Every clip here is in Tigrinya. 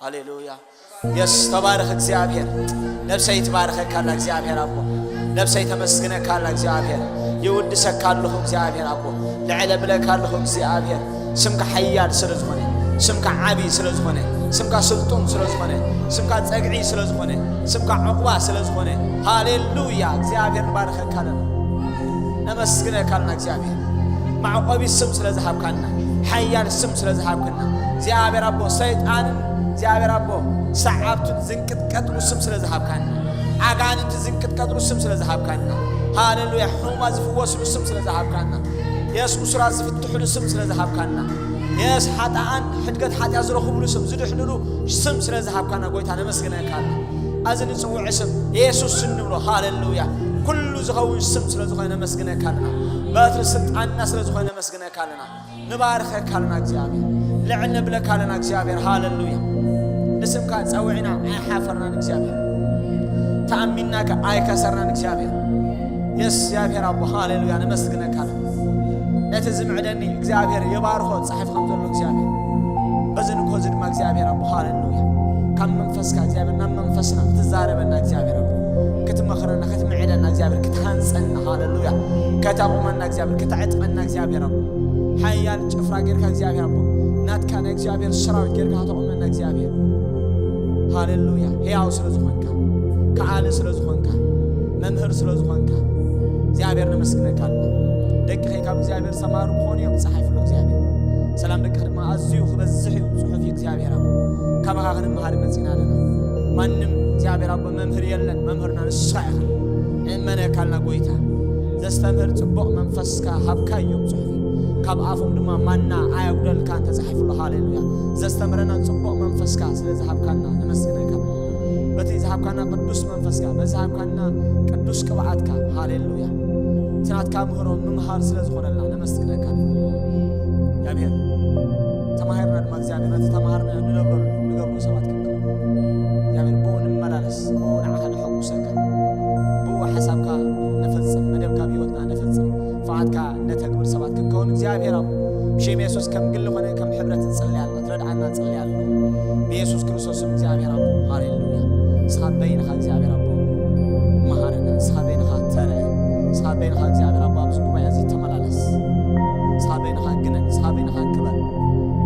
ሃሌሉያ። የስ ተባረኽ እግዚኣብሔር። ነብሰይ ትባርኸካ ኣላ እግዚኣብሔር ኣቦ። ነብሰይ ተመስግነካ ኣላ እግዚኣብሔር። ይውድሰካ ኣለኹ እግዚኣብሔር ኣቦ። ልዕለ ብለካ ኣለኹ እግዚኣብሔር። ስምካ ሓያል ስለ ዝኾነ፣ ስምካ ዓቢ ስለ ዝኾነ፣ ስምካ ስልጡን ስለ ዝኾነ፣ ስምካ ጸግዒ ስለ ዝኾነ፣ ስምካ ዕቑባ ስለ ዝኾነ፣ ሃሌሉያ እግዚኣብሔር ንባርኸካ ኣለና። ነመስግነካ ኣለና እግዚኣብሔር። መዕቆቢ ስም ስለ ዝሃብካና፣ ሓያል ስም ስለ ዝሃብክና እግዚኣብሔር ኣቦ። ሰይጣንን እግዚኣብሔር ኣቦ ሰዓብቱን ዝንቅጥቀጥሉ ስም ስለ ዝሃብካና፣ ኣጋንንቲ ዝንቅጥቀጥሉ ስም ስለ ዝሃብካና፣ ሃሌሉያ ሕሙማት ዝፍወስሉ ስም ስለ ዝሃብካና፣ የስ እሱራት ዝፍትሕሉ ስም ስለ ዝሃብካና፣ የስ ሓጥኣን ሕድገት ሓጢኣት ዝረኽብሉ ስም ዝድሕንሉ ስም ስለ ዝሃብካና ጎይታ ነመስግነካ ኣለና። እዚ ንጽውዕ ስም የሱስ እንብሎ ሃሌሉያ ኩሉ ዝኸውን ስም ስለ ዝኾነ ነመስግነካ ኣለና። በትሪ ስልጣንና ስለ ዝኾነ ነመስግነካ ኣለና። ንባርኸካ ኣለና እግዚኣብሔር። ልዕል ነብለካ ኣለና እግዚኣብሔር። ሃሌሉያ ንስምካ ጸዊዕና ኣይሓፈርናን እግዚኣብሔር። ተኣሚንናካ ኣይከሰርናን እግዚኣብሔር። የስ እግዚኣብሔር ኣቦ ሃሌሉያ ነመስግነካ ኣለና። ነቲ ዝምዕደኒ እግዚኣብሔር የባርኾ ጽሕፍ ከም ዘሎ እግዚኣብሔር። በዚ ንኮ እዚ ድማ እግዚኣብሔር ኣቦ ሃሌሉያ ካብ መንፈስካ እግዚኣብሔር ናብ መንፈስና ክትዛረበና እግዚኣብሔር ኣቦ ክትመኽረና ክትምዕደና እግዚኣብሔር ክትሃንጸና ሃሌሉያ ከተቑመና እግዚኣብሔር ክትዕጥቐና እግዚኣብሔር ኣቦ ሓያል ጭፍራ ጌርካ እግዚኣብሔር ኣቦ ናትካ ናይ እግዚኣብሔር ሰራዊት ጌርካ ከተቑመና እግዚኣብሔር። ሃሌሉያ ህያው ስለ ዝኾንካ ከኣሊ ስለ ዝኾንካ መምህር ስለ ዝኾንካ እግዚኣብሔር ነመስግነካ ኣለና። ደቂ ካብ እግዚኣብሔር ዝተማሃሩ ክኾኑ እዮም ዝፀሓፍሉ እግዚኣብሔር ሰላም ደቂ ድማ ኣዝዩ ክበዝሕ እዩ ፅሑፍ እዩ እግዚኣብሔር ኣቦ ካባኻ ክንመሃር መፂና ኣለና። ማንም እግዚኣብሔር ኣቦ መምህር የለን መምህርና ንስኻ ኢኻ። ንእመነካ ኣለና ጎይታ ዘስተምህር ፅቡቕ መንፈስካ ሃብካ እዮም ፅሑፍ እዩ ካብ ኣፎም ድማ ማና ኣየጉደልካን ተፃሒፍሉ ሃሌሉያ ዘስተምህረና ፅቡቕ መንፈስካ ስለ ዝሃብካና ነመስግነካ። በቲ ዝሃብካና ቅዱስ መንፈስካ በዚ ዝሃብካና ቅዱስ ቅብኣትካ ሃሌሉያ እቲ ናትካ ምህሮ ምምሃር ስለ ዝኾነልና ነመስግነካ። እግዚኣብሔር ተማሂርና ድማ እግዚኣብሔር ነቲ ተማሃርና ንነብረሉ ንገብሩ ሰባት ክንከውን እግዚኣብሔር ብኡ ንመላለስ ብኡ ንዓኻ ንሐጉሰካ ብኡ ሓሳብካ ነፈጽም መደብካ ብህይወትና ነፈጽም ፍቓድካ ነተግብር ሰባት ክንከውን እግዚኣብሔር ኣብ ሽም የሱስ ከም ግሊ ኮነ ከም ሕብረት ንጽልያልና ትረድኣና ጽልያሉ ብየሱስ ክርስቶስ ስም እግዚኣብሔር ኣቦ ሃሌሉያ ንስኻ በይንኻ እግዚኣብሔር ኣቦ መሃረና ንስኻ በይንኻ ተረአ ንስኻ በይንኻ እግዚኣብሔር ኣቦ ኣብዚ ጉባኤ እዚ ተመላለስ ንስኻ በይንኻ ግነ ንስኻ በይንኻ ክበር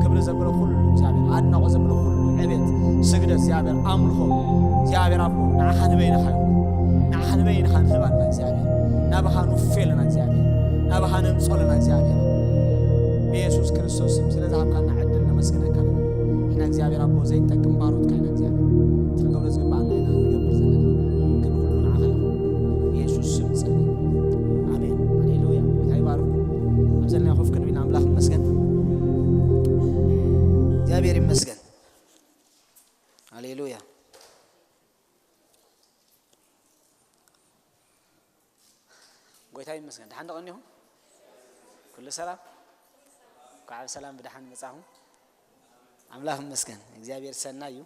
ክብሪ ዘብሎ ኩሉ እግዚኣብሔር ኣድናቆ ዘብሎ ኩሉ ዕቤት ስግደት እግዚኣብሔር ኣምልኾ እግዚኣብሔር ኣቦ ንዓኻ ንበይንኻ ይኹን ንዓኻ ንበይንኻ ንህባና እግዚኣብሔር ናባኻ ንውፌልና እግዚኣብሔር ናባኻ ነምጾልና እግዚኣብሔር ብየሱስ ክርስቶስ ስም ስለ ዝሃብካና ዕድል ነመስግነካ ንሕና እግዚኣብሔር ኣቦ ዘይጠቅም ባሮትካ ኢና እግዚኣብሔር ክንገብሮ ዝግባኣና ኢና ንገብር ዘለና ክብሪ ኩሉ ንዓኻ ይኹን ብየሱስ ስም ጸሊ ኣሜን ሃሌሉያ እንታይ ባርኩ ኣብ ዘለና ኮፍ ክንብል ኣምላኽ ይመስገን እግዚኣብሔር ይመስገን ሃሌሉያ ጎይታ ይመስገን ደሓን ደቐኒኹም ኩሉ ሰላም ኳዓ ብሰላም ብደሓን መጻኹም ኣምላኽ ይመስገን እግዚኣብሔር ሰናይ እዩ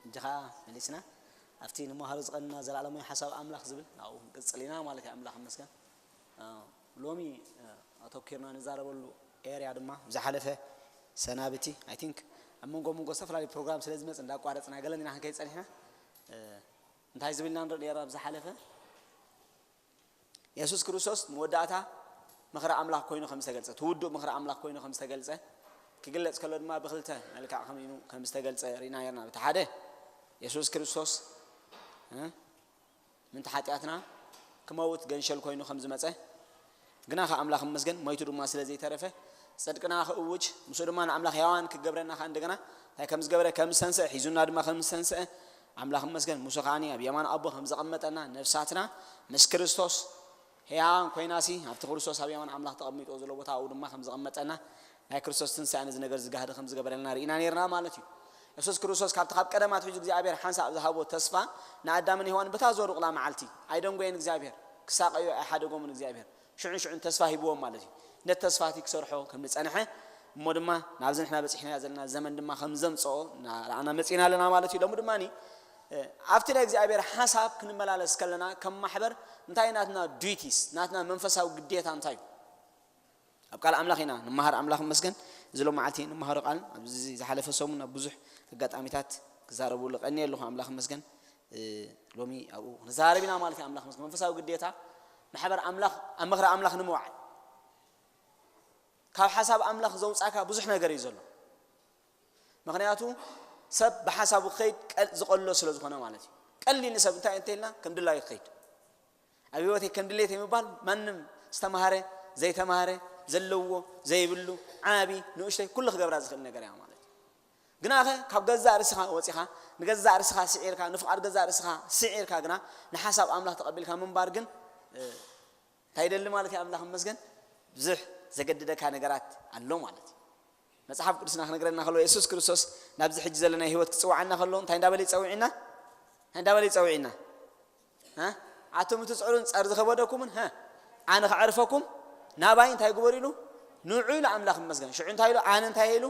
እጂ ከዓ መሊስና ኣብቲ ንመሃሩ ዝቐንና ዘላለማዊ ሓሳብ ኣምላኽ ዝብል ናብኡ ክንቅፅል ኢና ማለት እዩ ኣምላኽ ይመስገን ሎሚ ኣተኪርና ንዛረበሉ ኤርያ ድማ ዝሓለፈ ሰናብቲ ኣይ ቲንክ ኣብ መንጎ መንጎ ዝተፈላለዩ ፕሮግራም ስለ ዝመፅ እንዳቋረፅና ገለን ኢና ክንከይድ ፀኒሕና እንታይ ዝብልና ንርኢ ነርና ኣብ ዝሓለፈ የሱስ ክርስቶስ መወዳእታ ምኽሪ ኣምላኽ ኮይኑ ከም ዝተገልፀ ትውዱእ ምኽሪ ኣምላኽ ኮይኑ ከም ዝተገልፀ ክግለፅ ከሎ ድማ ብክልተ መልክዕ ከመይኑ ከም ዝተገልፀ ርኢና ነርና ብቲ ሓደ የሱስ ክርስቶስ ምንቲ ሓጢኣትና ክመውት ገንሸል ኮይኑ ከም ዝመፀ ግና ከ ኣምላኽ መስገን ሞይቱ ድማ ስለ ዘይተረፈ ጽድቅና ክእውጅ ምስኡ ድማ ንኣምላኽ ያዋን ክገብረና ከ እንደገና እንታይ ከም ዝገበረ ከም ዝተንስአ ሒዙና ድማ ከም ዝተንስአ ኣምላኽ መስገን ሙሱ ከዓኒ ኣብ የማን ኣቦ ከም ዘቐመጠና ነፍሳትና ምስ ክርስቶስ ሕያዋን ኮይናሲ ኣብቲ ክርስቶስ ኣብ የማን ኣምላኽ ተቐሚጥዎ ዘሎ ቦታ ኣብኡ ድማ ከም ዘቐመጠና ናይ ክርስቶስ ትንሳኤ ነዚ ነገር ዝጋህደ ከም ዝገበረልና ርኢና ነርና ማለት እዩ። የሱስ ክርስቶስ ካብቲ ካብ ቀደም ኣትሒዙ እግዚኣብሔር ሓንሳእ ዝሃቦ ተስፋ ንኣዳምን ሄዋን በታ ዘሩቕላ መዓልቲ ኣይደንጎየን እግዚኣብሔር፣ ክሳቐዩ ኣይሓደጎምን እግዚኣብሔር። ሽዑን ሽዑን ተስፋ ሂብዎም ማለት እዩ። ነቲ ተስፋ እቲ ክሰርሖ ከም ዝጸንሐ እሞ ድማ ናብዚ ንሕና በጺሕናዮ ዘለና ዘመን ድማ ከም ዘምጽኦ እናረኣና መጺእና ኣለና ማለት እዩ። ሎሚ ድማ ኣብቲ ናይ እግዚኣብሔር ሓሳብ ክንመላለስ ከለና ከም ማሕበር እንታይ ናትና ዱቲስ ናትና መንፈሳዊ ግዴታ እንታይ እዩ? ኣብ ቃል ኣምላኽ ኢና ንመሃር ኣምላኽ መስገን እዚ ሎማዓልቲ ንመሃሮ ቃል ኣብዚ ዝሓለፈ ሰሙን ኣብ ብዙሕ ኣጋጣሚታት ክዛረቡ ልቀኒ ኣለኹ። ኣምላኽ መስገን ሎሚ ኣብኡ ክንዛረብ ኢና ማለት እዩ። ኣምላኽ መስገን መንፈሳዊ ግዴታ ማሕበር ኣምላኽ ኣብ ምኽሪ ኣምላኽ ንምውዓል ካብ ሓሳብ ኣምላኽ ዘውፃካ ብዙሕ ነገር እዩ ዘሎ። ምክንያቱ ሰብ ብሓሳቡ ክኸይድ ዝቀሎ ስለ ዝኾነ ማለት እዩ። ቀሊል ንሰብ እንታይ እንተኢልና ከም ድላዩ ክኸይድ ኣብ ህይወተይ ከም ድሌት የምባል ማንም ዝተማሃረ ዘይተማሃረ ዘለዎ ዘይብሉ ዓቢ ንእሽተይ ኩሉ ክገብራ ዝኽእል ነገር እያ ማለት እዩ። ግናኸ ካብ ገዛእ ርእስኻ ወፂኻ ንገዛእ ርእስኻ ስዒርካ ንፍቓድ ገዛእ ርእስኻ ስዒርካ ግና ንሓሳብ ኣምላኽ ተቐቢልካ ምንባር ግን እንታይ ይደሊ ማለት እዩ? ኣምላኽ መስገን ብዙሕ ዘገድደካ ነገራት ኣሎ ማለት እዩ። መጽሓፍ ቅዱስና ክነግረና ከሎ የሱስ ክርስቶስ ናብዚ ሕጂ ዘለና ህይወት ክጽውዓና ከሎ እንታይ እንዳበለ ይጸውዒና? እንታይ እንዳበለ ይጸውዒና? ኣቱም ትጽዕሩን ጸር ዝኸበደኩምን ኣነ ክዕርፈኩም ናባይ እንታይ ግበሩ ኢሉ ንዑ ኢሉ ኣምላኽ መስገን። ሽዑ እንታይ ኢሉ ኣነ እንታይ ኢሉ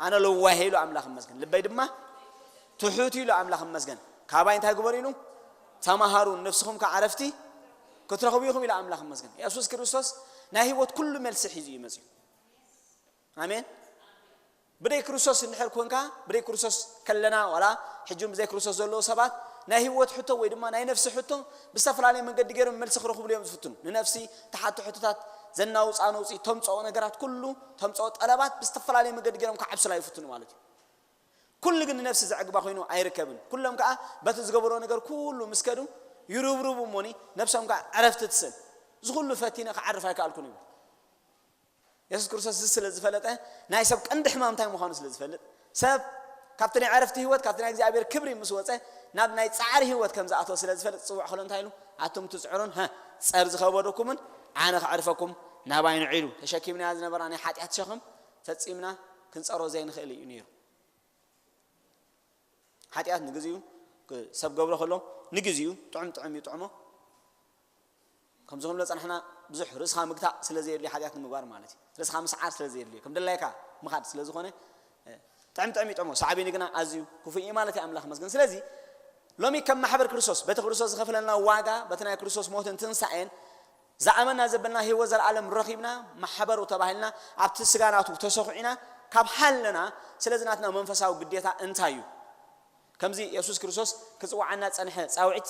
ኣነ ለዋህ ኢሉ ኣምላኽ መስገን። ልበይ ድማ ትሑት ኢሉ ኣምላኽ መስገን። ካባይ እንታይ ግበሩ ኢሉ ተማሃሩ ንነፍስኹም ከዓረፍቲ ክትረኽቡ ኢኹም ኢሉ ኣምላኽ መስገን። የሱስ ክርስቶስ ናይ ህይወት ኩሉ መልሲ ሒዙ እዩ መፅዩ። ኣሜን። ብደይ ክርስቶስ እንድሕር ኮንካ ብደይ ክርስቶስ ከለና ዋላ ሕጂ ብዘይ ክርስቶስ ዘለዉ ሰባት ናይ ህይወት ሕቶ ወይ ድማ ናይ ነፍሲ ሕቶ ብዝተፈላለየ መንገዲ ገይሮም መልሲ ክረኽብሉ እዮም ዝፍትኑ። ንነፍሲ ተሓቶ ሕቶታት ዘናውፃ ነውፂ ተምፅኦ ነገራት ኩሉ ተምፅኦ ጠለባት ብዝተፈላለየ መንገዲ ገይሮም ክዓብስላ ይፍትኑ ማለት እዩ። ኩሉ ግን ንነፍሲ ዘዕግባ ኮይኑ ኣይርከብን። ኩሎም ከዓ በቲ ዝገበሮ ነገር ኩሉ ምስ ከዱ ይርብርቡ እሞኒ ነብሶም ከዓ ዕረፍቲ ትስእል። እዚ ኩሉ ፈቲነ ክዓርፍ ኣይከኣልኩን ይብል። የሱስ ክርስቶስ እዚ ስለ ዝፈለጠ ናይ ሰብ ቀንዲ ሕማም እንታይ ምዃኑ ስለ ዝፈልጥ ሰብ ካብቲ ናይ ዕረፍቲ ህይወት ካብቲ ናይ እግዚኣብሔር ክብሪ ምስ ወፀ ናብ ናይ ፃዕሪ ህይወት ከም ዝኣተወ ስለ ዝፈልጥ ፅውዕ ከሎ እንታይ ኢሉ ኣቱም ትፅዕሩን ጸር ዝኸበደኩምን ኣነ ክዕርፈኩም ናባይ ንዑ ኢሉ ተሸኪምናያ ዝነበራ ናይ ሓጢኣት ሸኽም ፈፂምና ክንፀሮ ዘይንኽእል እዩ ነይሩ። ሓጢኣት ንግዚኡ ሰብ ገብሮ ከሎ ንግዚኡ ጥዑም ጥዑም ይጥዕሞ። ከምዚ ክንብሎ ጸናሕና ብዙሕ ርእስኻ ምግታእ ስለ ዘየድልዮ ሓጢኣት ንምግባር ማለት እዩ። ርእስኻ ምስዓር ስለ ዘየድልዮ ከም ድላይካ ምኻድ ስለ ዝኾነ ጥዕም ጥዕም ይጥዕሞ። ሳዕቤኑ ግና ኣዝዩ ክፉእ እዩ ማለት እዩ። ኣምላኽ መስገን። ስለዚ ሎሚ ከም ማሕበር ክርስቶስ በቲ ክርስቶስ ዝኸፍለልና ዋጋ በቲ ናይ ክርስቶስ ሞትን ትንሳኤን ዝኣመና ዘበልና ህይወት ዘለኣለም ረኺብና ማሕበሩ ተባሂልና ኣብቲ ስጋ ናቱ ተሰኹዒና ካብ ሃለና ስለዚ ናትና መንፈሳዊ ግዴታ እንታይ እዩ? ከምዚ የሱስ ክርስቶስ ክጽውዓና ጸንሐ ጻውዒት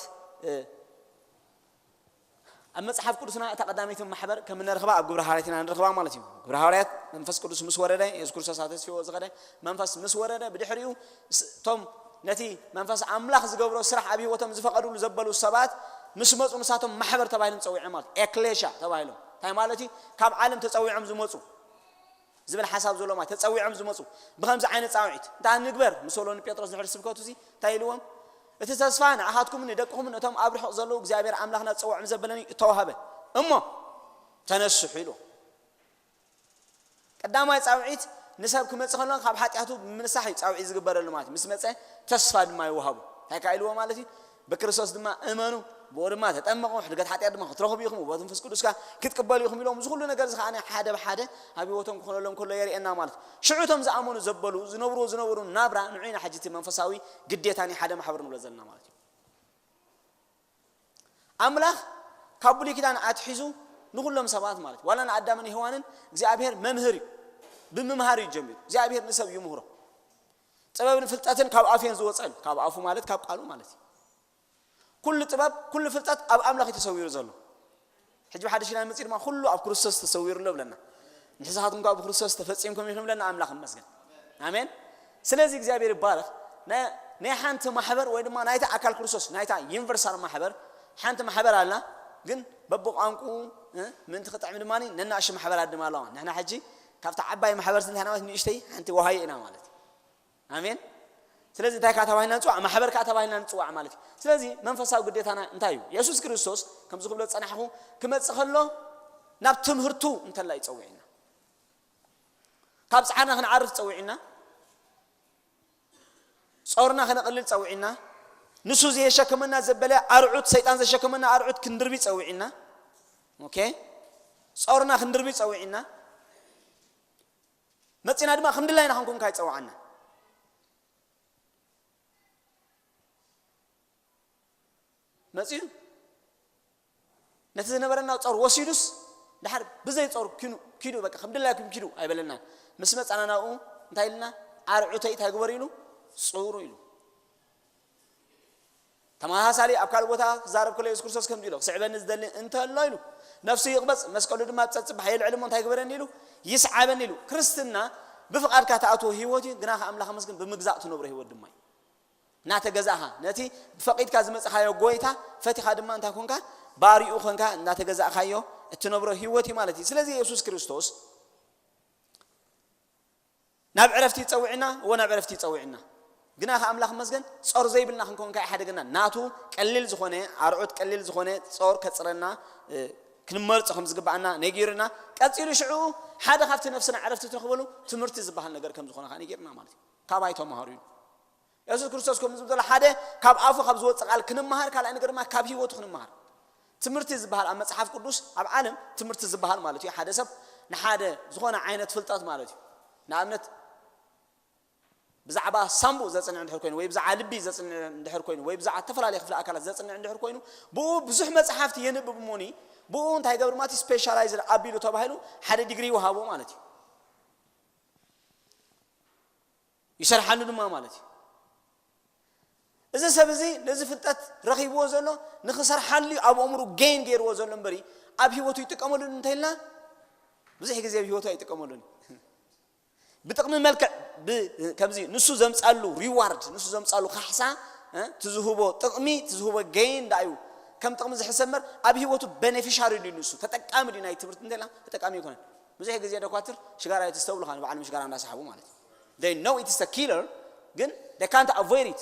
ኣብ መጽሓፍ ቅዱስና እታ ቀዳመይቲ ማሕበር ከም እንረኽባ ኣብ ግብረ ሃዋርያት ኢና ንረኽባ ማለት እዩ። ግብረ ሃዋርያት መንፈስ ቅዱስ ምስ ወረደ የሱስ ክርስቶስ ኣተስፊዎ ዝኸደ መንፈስ ምስ ወረደ ብድሕሪኡ እቶም ነቲ መንፈስ ኣምላኽ ዝገብሮ ስራሕ ኣብ ህይወቶም ዝፈቐድሉ ዘበሉ ሰባት ምስ መፁ ንሳቶም ማሕበር ተባሂሎም ፀዊዖም ማለት ኤክሌሻ ተባሂሎም እንታይ ማለት እዩ? ካብ ዓለም ተፀዊዖም ዝመፁ ዝብል ሓሳብ ዘሎ ማለት ተጸዊዖም ዝመፁ ብኸምዚ ዓይነት ፃውዒት እንታይ ንግበር ምስ በሎ ንጴጥሮስ ድሕሪ ስብከቱ እዚ እንታይ ኢልዎም? እቲ ተስፋ ንኣኻትኩምን ንደቅኹምን ነቶም ኣብ ርሑቕ ዘለዉ እግዚኣብሔር ኣምላኽና ዝፀውዖም ዘበለኒ እተዋህበ እሞ ተነስሑ ኢልዎም። ቀዳማይ ፃውዒት ንሰብ ክመፅእ ከሎ ካብ ሓጢኣቱ ብምንሳሕ እዩ ፃውዒት ዝግበረሉ ማለት እዩ። ምስ መፀ ተስፋ ድማ ይወሃቡ እንታይ ከዓ ኢልዎ ማለት እዩ? ብክርስቶስ ድማ እመኑ ብኡ ድማ ተጠመቑ ሕድገት ሓጢኣት ድማ ክትረኽቡ ኢኹም ብቦት መንፈስ ቅዱስካ ክትቅበሉ ኢኹም ኢሎም እዚ ኩሉ ነገር እዚ ከዓ ሓደ ብሓደ ኣብ ህይወቶም ክኾነሎም ከሎ የርእየና ማለት እዩ። ሽዑ እቶም ዝኣመኑ ዘበሉ ዝነብርዎ ዝነበሩ ናብራ ንዑ ኢና ሕጂ እቲ መንፈሳዊ ግዴታ ናይ ሓደ ማሕበር ንብሎ ዘለና ማለት እዩ። ኣምላኽ ካብ ብሉይ ኪዳን ኣትሒዙ ንኩሎም ሰባት ማለት ዋላ ንኣዳምን ሄዋንን እግዚኣብሔር መምህር እዩ። ብምምሃር እዩ ጀሚሩ እግዚኣብሔር ንሰብ ይምህሮ። ጥበብን ፍልጠትን ካብ ኣፍ እየን ዝወፀን ካብ ኣፉ ማለት ካብ ቃሉ ማለት እዩ። ኩሉ ጥበብ ኩሉ ፍልጠት ኣብ ኣምላኽ እዩ ተሰዊሩ ዘሎ። ሕጂ ብሓድሽ ኪዳን መፂኡ ድማ ኩሉ ኣብ ክርስቶስ ተሰዊሩ ኣሎ ብለና። ንሕሳኻትኩም ከዓ ብክርስቶስ ተፈፂምኩም ኢኹም ብለና ኣምላኽ ይመስገን። ኣሜን። ስለዚ እግዚኣብሔር ይባረኽ። ናይ ሓንቲ ማሕበር ወይ ድማ ናይታ ኣካል ክርስቶስ ናይታ ዩኒቨርሳል ማሕበር ሓንቲ ማሕበር ኣላ። ግን በብቋንቁ ምእንቲ ክጥዕም ድማ ነናእሹ ማሕበራት ድማ ኣለዋ። ንሕና ሕጂ ካብቲ ዓባይ ማሕበር ስንታናት ንእሽተይ ሓንቲ ወሃዮ ኢና ማለት እዩ። ኣሜን። ስለዚ እንታይ ከዓ ተባሂልና ንፅዋዕ ማሕበር ከዓ ተባሂልና ንፅዋዕ ማለት እዩ። ስለዚ መንፈሳዊ ግዴታና እንታይ እዩ? የሱስ ክርስቶስ ከምዚ ክብሎ ዝፀናሕኹ ክመፅእ ከሎ ናብ ትምህርቱ እንተላ ይፀውዕና ካብ ፃዕርና ክንዓርፍ ፀውዒና ፆርና ክነቕልል ፀውዒና ንሱ ዘየሸከመና ዘበለ ኣርዑት ሰይጣን ዘሸከመና ኣርዑት ክንድርቢ ፀውዒና ኦኬ ፆርና ክንድርቢ ፀውዒና መፂና ድማ ከም ድላይና ክንኩንካ ይፀውዓና መፂኡ ነቲ ዝነበረና ፆር ወሲዱስ ድሓር ብዘይ ጾር ኪኑ ኪዱ በቃ ከም ድላይኩም ኪዱ ኣይበለና። ምስ መጻና ናብኡ እንታይ ኢልና? ኣርዑተይ እንታይ ግበሩ ኢሉ? ጹሩ ኢሉ። ተመሳሳሊ ኣብ ካልእ ቦታ ክዛረብ ከሎ የሱስ ክርስቶስ ከምዚ ኢሉ፣ "ክስዕበኒ ዝደሊ እንተሎ" ኢሉ፣ "ነፍሱ ይቕበጽ፣ መስቀሉ ድማ ኣብ ጸጽባሕ የልዕል እሞ እንታይ ግበረኒ?" ኢሉ፣ "ይስዓበኒ" ኢሉ። ክርስትና ብፍቓድካ ትኣትዎ ህይወት እዩ፣ ግና ከኣምላኽ መስግን ብምግዛእ ትነብሮ ህይወት ድማ እዩ። እናተገዛእኻ፣ ነቲ ፈቒድካ ዝመጽኻዮ ጎይታ ፈቲኻ ድማ እንታይ ኮንካ? ባሪኡ ኮንካ እናተገዛእኻዮ እትነብሮ ህይወት እዩ ማለት እዩ። ስለዚ የሱስ ክርስቶስ ናብ ዕረፍቲ ይጸውዕና፣ እዎ ናብ ዕረፍቲ ይጸውዕና። ግና ከኣምላኽ መስገን ጾር ዘይብልና ክንከውን ከኣ ይሓደገና። ናቱ ቀሊል ዝኾነ ኣርዑት፣ ቀሊል ዝኾነ ጾር ከጽረና፣ እ፣ ክንመርጾ ከም ዝግባኣና ነጊሩና። ቀጺሉ ሽዑ ሓደ ካብቲ ነፍስና ዕረፍቲ ትረኽበሉ ትምህርቲ ዝበሃል ነገር ከም ዝኾነ ከኣ ነጊሩና ማለት እዩ። ካባይ ተማሃሩ እዩ። የሱስ ክርስቶስ ከም ዝብል ዘሎ ሓደ ካብ ኣፉ ካብ ዝወጽእ ቃል ክንመሃር፣ ካልኣይ ነገር ድማ ካብ ህይወቱ ክንመሃር። ትምህርቲ ዝበሃል ኣብ መጽሓፍ ቅዱስ፣ ኣብ ዓለም ትምህርቲ ዝበሃል ማለት እዩ ሓደ ሰብ ንሓደ ዝኾነ ዓይነት ፍልጠት ማለት እዩ። ንኣብነት ብዛዕባ ሳምቡእ ዘጽንዕ እንድሕር ኮይኑ ወይ ብዛዕባ ልቢ ዘጽንዕ እንድሕር ኮይኑ ወይ ብዛዕባ ዝተፈላለዩ ክፍለ ኣካላት ዘጽንዕ እንድሕር ኮይኑ ብኡ ብዙሕ መጽሓፍቲ የንብብ እሞኒ ብኡ እንታይ ገብር ማለት ስፔሻላይዝድ ኣቢሉ ተባሂሉ ሓደ ዲግሪ ይወሃቦ ማለት እዩ። ይሰርሓሉ ድማ ማለት እዩ። እዚ ሰብ እዚ ነዚ ፍልጠት ረኺብዎ ዘሎ ንኽሰርሓሉ እዩ ኣብ ኣእምሩ ጌን ገይርዎ ዘሎ እምበሪ ኣብ ህይወቱ ይጥቀመሉ እንተኢልና ብዙሕ ግዜ ኣብ ህይወቱ ኣይጥቀመሉን እዩ። ብጥቕሚ መልክዕ ብ-፣ ከምዚ ንሱ ዘምጻሉ ሪዋርድ፣ ንሱ ዘምጻሉ ካሕሳ፣ እ፣ ትዝህቦ ጥቕሚ፣ ትዝህቦ ጌን ዳዩ ከም ጥቕሚ ዝሕሰብ እምበር ኣብ ህይወቱ ቤኔፊሻሪ ድዩ ንሱ፣ ተጠቃሚ ድዩ ናይ ትምህርቲ እንተኢልና ተጠቃሚ ኣይኮነን። ብዙሕ ግዜ ደኳትር ሽጋራ ኣይትስተብሉ ኻን በዓል ሽጋራ እንዳሰሓቡ ማለት እዩ። They know it is a killer፣ ግን they can't avoid it።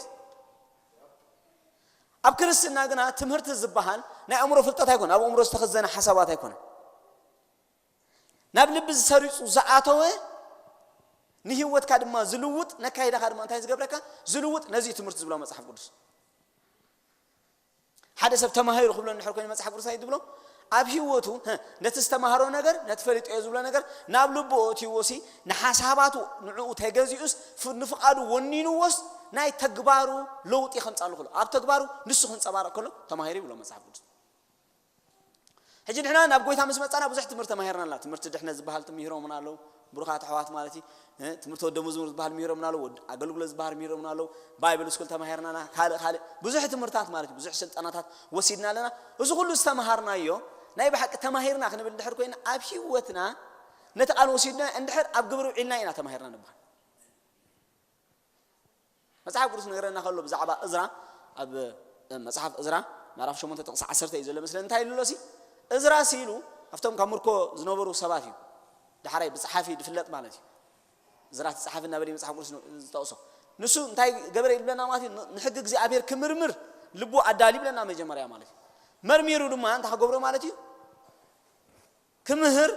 ኣብ ክርስትና ግና ትምህርቲ ዝበሃል ናይ ኣእምሮ ፍልጠት ኣይኮነ፣ ኣብ ኣእምሮ ዝተኸዘነ ሓሳባት ኣይኮነ። ናብ ልቢ ዝሰሪጹ ዝኣተወ ንህይወትካ ድማ ዝልውጥ፣ ነካይዳኻ ድማ እንታይ ዝገብረካ? ዝልውጥ፣ ነዚ እዩ ትምህርቲ ዝብሎ መጽሓፍ ቅዱስ። ሓደ ሰብ ተማሂሩ ክብሎ እንድሕር ኮይኑ መጽሓፍ ቅዱስ እንታይ ዝብሎ? ኣብ ህይወቱ፣ ህ፣ ነቲ ዝተማሃሮ ነገር፣ ነቲ ፈሊጦ እየ ዝብሎ ነገር ናብ ልቡ ኣእትይዎ ሲ፣ ንሓሳባቱ ንዕኡ ተገዚኡስ፣ ፍ-፣ ንፍቓዱ ወኒንዎስ፣ ናይ ተግባሩ ለውጢ ከምጻሉ ከሎ፣ ኣብ ተግባሩ ንሱ ክንጸባረቕ ከሎ ተማሂሩ ይብሎ መጽሓፍ ቅዱስ። ሕጂ ንሕና ናብ ጎይታ ምስ መጻና ብዙሕ ትምህርቲ ተማሂርና ኣላ። ትምህርቲ ድሕነት ዝበሃል ትምህሮምና ኣለዉ። ብሩኻት ኣሕዋት ማለት እዩ። እ፣ ትምህርቲ ወደ መዝሙር ዝበሃል ምሂሮምና ኣለዉ። ወድ-፣ ኣገልግሎት ዝበሃል ምሂሮምና ኣለዉ። ባይብል ስኩል ተማሂርና ኣላ። ካልእ፣ ካልእ ብዙሕ ትምህርታት ማለት እዩ። ብዙሕ ስልጠናታት ወሲድና ኣለና። እዚ ኩሉ ዝተማሃርናዮ ናይ ብሓቂ ተማሂርና ክንብል እንድሕር ኮይና ኣብ ህይወትና ነቲ ቃል ወሲድና እንድሕር ኣብ ግብሪ ውዒልና ኢና ተማሂርና ንበሃል። መጽሓፍ ቅዱስ ነገረና ከሎ ብዛዕባ እዝራ ኣብ፣ እ፣ መጽሓፍ እዝራ ምዕራፍ ሸሞንተ ጥቕሲ ዓሰርተ እዩ ዘሎ መስለኒ። እንታይ ኢሉ ኣሎ ሲ? እዝራ ሲ ኢሉ ኣብቶም ካብ ምርኮ ዝነበሩ ሰባት እዩ። ዳሕራይ ብጸሓፊ ዝፍለጥ ማለት እዩ። እዝራ እቲ ጸሓፊ እናበለ እዩ መጽሓፍ ቅዱስ ን-፣ ዝጠቕሶ። ንሱ እንታይ ገበረ ይብለና ማለት እዩ? ን-፣ ንሕጊ እግዚኣብሔር ክምርምር ልቡ ኣዳል ይብለና መጀመርያ ማለት እዩ። መርሚሩ ድማ እንታይ ክገብሮ ማለት እዩ? ክምህር፣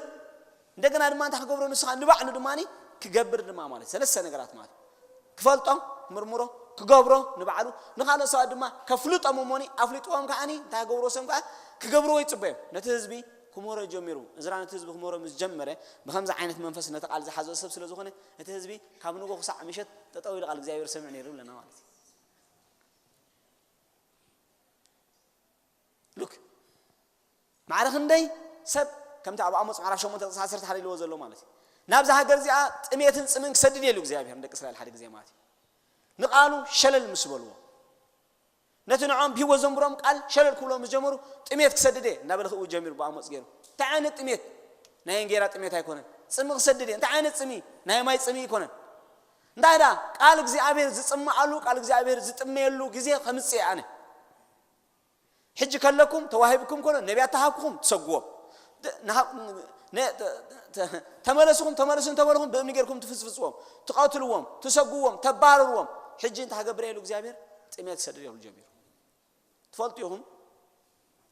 እንደገና ድማ እንታይ ክገብሮ ንስኻ ንባዕሉ ድማ ክገብር ድማ ማለት ሰለስተ ነገራት ማለት ክፈልጦ፣ ምርምሮ፣ ክገብሮ ንባዕሉ፣ ንኻልእ ሰባት ድማ ከፍልጦም እሞኒ ኣፍልጥዎም ከዓኒ እንታይ ክገብርዎ ሰም ከዓ ክገብርዎ ይጽበዮም። ነቲ ህዝቢ ክምህሮ ጀሚሩ። እዝራ ነቲ ህዝቢ ክምህሮ ምስ ጀመረ ብኸምዚ ዓይነት መንፈስ ነቲ ቃል ዝሓዘ ሰብ ስለ ዝኾነ እቲ ህዝቢ ካብ ንጎ ክሳዕ ምሸት ጠጠው ኢሉ ቃል እግዚኣብሔር ሰምዕ ነይሩ ኣለና ማለት እዩ። ሉክ ማዕረ ክንደይ ሰብ ከምቲ ኣብ ኣሞጽ ምዕራፍ ሸሞንተ ጥቕሲ ዓሰርተ ሓደ ኢልዎ ዘሎ ማለት እዩ። ናብዛ ሃገር እዚኣ ጥሜትን ጽምን ክሰድድ እየ ኢሉ እግዚኣብሔር ንደቂ እስራኤል ሓደ ግዜ ማለት እዩ። ንቓሉ ሸለል ምስ በልዎ ነቲ ንዖም ብህይወት ዘንብሮም ቃል ሸለል ክብሎ ምስ ጀመሩ ጥሜት ክሰድድ እየ እናበለ ክእው ጀሚሩ ብኣሞጽ ገይሩ። እንታይ ዓይነት ጥሜት? ናይ እንጌራ ጥሜት ኣይኮነን። ጽሚ ክሰድድ እየ። እንታይ ዓይነት ጽሚ? ናይ ማይ ጽሚ ኣይኮነን። እንታይ ደኣ ቃል እግዚኣብሔር ዝጽመኣሉ ቃል እግዚኣብሔር ዝጥመየሉ ግዜ ከምጽእ እየ ኣነ። ሕጂ ከለኩም ተዋሂብኩም ከሎ ነቢያት ተሃብኩኹም ትሰግዎም። ተ-፣ ንሃ-፣ ነ-፣ ተ-፣ ተ-፣ ተመለስኹም ተመለሱ እንተበልኹም ብእምኒ ጌርኩም ትፍጽፍጽዎም፣ ትቐትልዎም፣ ትሰግዎም፣ ተባርርዎም። ሕጂ እንታይ ክገብር ኢሉ እግዚኣብሔር ጥሜት ክሰድድ ኢሉ ጀሚሩ። ትፈልጡ ኢኹም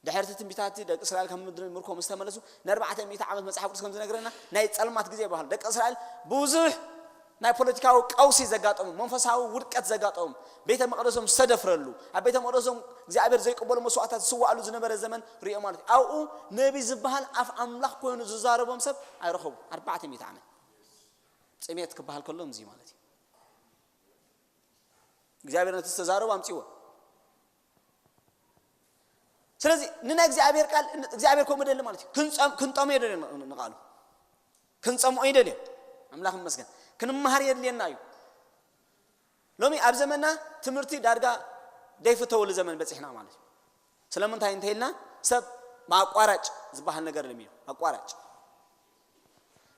ድሕርቲ ትንቢታት ደቂ እስራኤል ካብ ምድሪ ምርኮ ምስ ተመለሱ ንኣርባዕተ ሚእቲ ዓመት መጽሓፍ ቅዱስ ከም ዝነግረና ናይ ጸልማት ግዜ ይበሃል። ደቂ እስራኤል ብዙሕ ናይ ፖለቲካዊ ቀውሲ ዘጋጠሙ፣ መንፈሳዊ ውድቀት ዘጋጠሙ፣ ቤተ መቕደሶም ዝተደፍረሉ፣ ኣብ ቤተ መቕደሶም እግዚኣብሔር ዘይቅበሉ መስዋዕታት ዝስዋኣሉ ዝነበረ ዘመን ሪኦ ማለት እዩ። ኣብኡ ነቢ ዝበሃል ኣፍ ኣምላኽ ኮይኑ ዝዛረቦም ሰብ ኣይረኸቡ። ኣርባዕተ ሚእቲ ዓመት ጽሜት ክበሃል ከሎ እምዚ ማለት እዩ። እግዚኣብሔር ነቲ ዝተዛረቡ ኣምጺዎ። ስለዚ ንናይ እግዚኣብሔር ቃል እግዚኣብሔር ከምኡ ደሊ ማለት እዩ። ክንጠምዮ ደሊ ንቃሉ፣ ክንፀምኦ ይደልዮ። ኣምላኽ ይመስገን። ክንመሃር የድልየና እዩ። ሎሚ ኣብ ዘመንና ትምህርቲ ዳርጋ ደይፍተወሉ ዘመን በፂሕና ማለት እዩ። ስለምንታይ እንተኢልና ሰብ ብኣቋራጭ ዝበሃል ነገር ለሚዱ ኣቋራጭ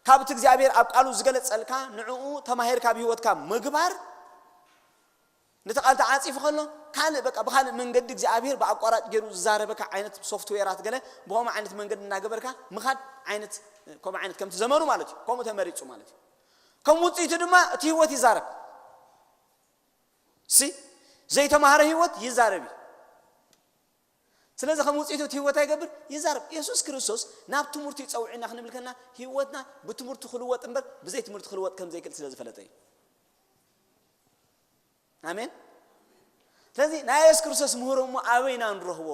ካብ እቲ እግዚኣብሔር ኣብ ቃሉ ዝገለጸልካ ንዕኡ ተማሂርካ ኣብ ህይወትካ ምግባር ነቲ ቃል ተዓጺፉ ከሎ ካልእ በቃ ብካልእ መንገዲ እግዚኣብሔር ብኣቋራጭ ገይሩ ዝዛረበካ ዓይነት ሶፍትዌራት ገለ ብኸምኡ ዓይነት መንገዲ እናገበርካ ምኻድ ዓይነት ከምኡ ዓይነት ከምቲ ዘመኑ ማለት እዩ። ከምኡ ተመሪጹ ማለት እዩ። ከም ውፅኢቱ ድማ እቲ ህይወት ይዛረብ። ሲ ዘይተማሃረ ህይወት ይዛረብ እዩ። ስለዚ ከም ውፅኢቱ እቲ ህይወት ኣይገብር ይዛረብ። የሱስ ክርስቶስ ናብ ትምህርቱ ይፀውዕና ክንብል ከና ህይወትና ብትምህርቱ ክልወጥ እምበር ብዘይ ትምህርቱ ክልወጥ ከም ዘይክእል ስለ ዝፈለጠ እዩ። ኣሜን። ስለዚ ናይ የሱስ ክርስቶስ ምህሮ እሞ ኣበይ ኢና ንረኽቦ